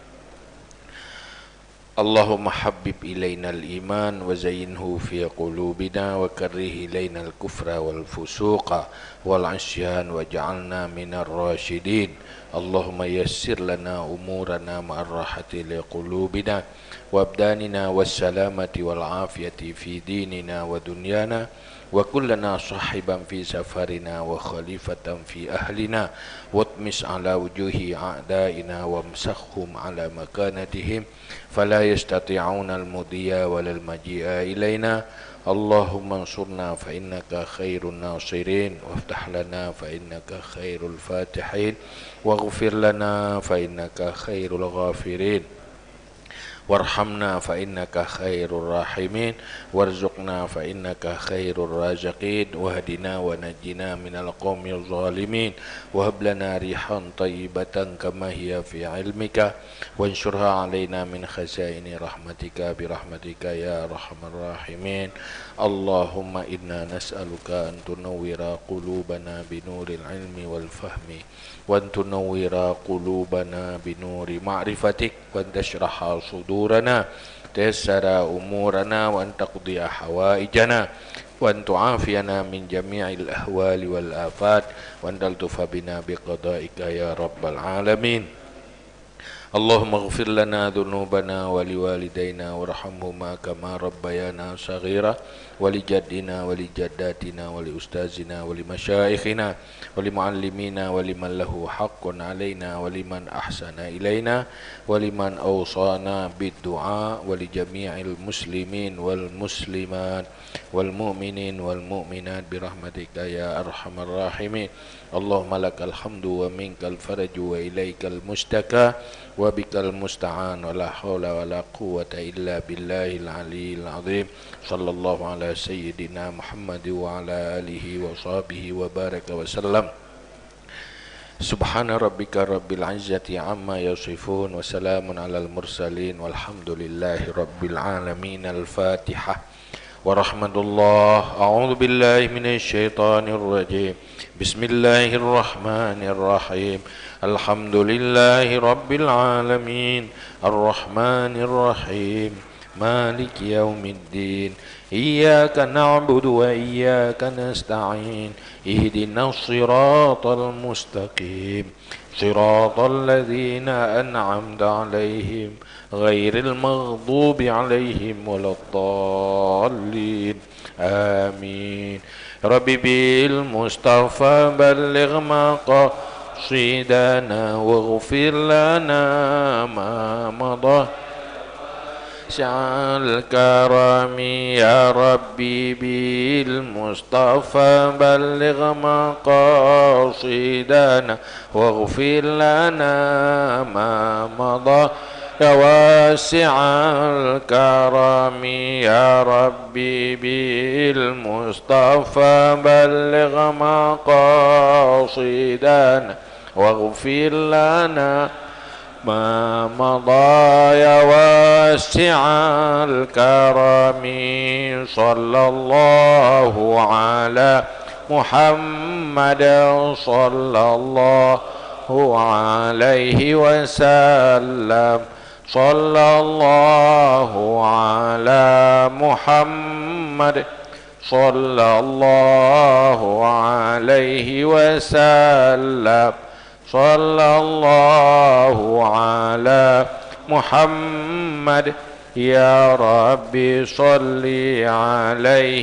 اللهم حبب إلينا الإيمان وزينه في قلوبنا وكره إلينا الكفر والفسوق والعصيان واجعلنا من الراشدين. اللهم يسر لنا أمورنا مع الراحة لقلوبنا وأبداننا والسلامة والعافية في ديننا ودنيانا، وكن لنا صاحبا في سفرنا وخليفة في أهلنا، واطمس على وجوه أعدائنا وامسخهم على مكانتهم، فلا يستطيعون المضي ولا المجيء إلينا. اللهم انصرنا فإنك خير الناصرين، وافتح لنا فإنك خير الفاتحين، واغفر لنا فإنك خير الغافرين. وارحمنا فإنك خير الراحمين، وارزقنا فإنك خير الرازقين، واهدنا ونجنا من القوم الظالمين، وهب لنا ريحا طيبة كما هي في علمك، وانشرها علينا من خزائن رحمتك برحمتك يا أرحم الراحمين. اللهم إنا نسألك أن تنور قلوبنا بنور العلم والفهم، وأن تنور قلوبنا بنور معرفتك، وأن تشرح صدورنا، تيسر أمورنا، وأن تقضي حوائجنا، وأن تعافينا من جميع الأهوال والآفات، وأن تلطف بنا بقضائك يا رب العالمين. اللهم اغفر لنا ذنوبنا ولوالدينا وارحمهما كما ربيانا صغيرا، ولجدنا ولجداتنا ولأستاذنا ولمشايخنا ولمعلمينا ولمن له حق علينا ولمن أحسن إلينا ولمن أوصانا بالدعاء ولجميع المسلمين والمسلمات والمؤمنين والمؤمنات برحمتك يا أرحم الراحمين. اللهم لك الحمد ومنك الفرج وإليك المشتكى وبك المستعان ولا حول ولا قوة إلا بالله العلي العظيم. صلى الله على سيدنا محمد وعلى آله وصحبه وبارك وسلم. سبحان ربك رب العزة عما يصفون وسلام على المرسلين والحمد لله رب العالمين. الفاتحة. ورحمة الله. أعوذ بالله من الشيطان الرجيم. بسم الله الرحمن الرحيم. الحمد لله رب العالمين. الرحمن الرحيم. مالك يوم الدين. إياك نعبد وإياك نستعين. اهدنا الصراط المستقيم. صراط الذين أنعمت عليهم غير المغضوب عليهم ولا الضالين. آمين. رب بالمصطفى بلغ مقاصدنا واغفر لنا ما مضى. واسع الكرم يا ربي بالمصطفى بلغ مقاصدنا واغفر لنا ما مضى. يا واسع الكرم يا ربي بالمصطفى بلغ مقاصدنا واغفر لنا ما مضى. يا واسع الكرم صلى الله على محمد صلى الله عليه وسلم. صلى الله على محمد صلى الله عليه وسلم. صلى الله على محمد. يا رب صل عليه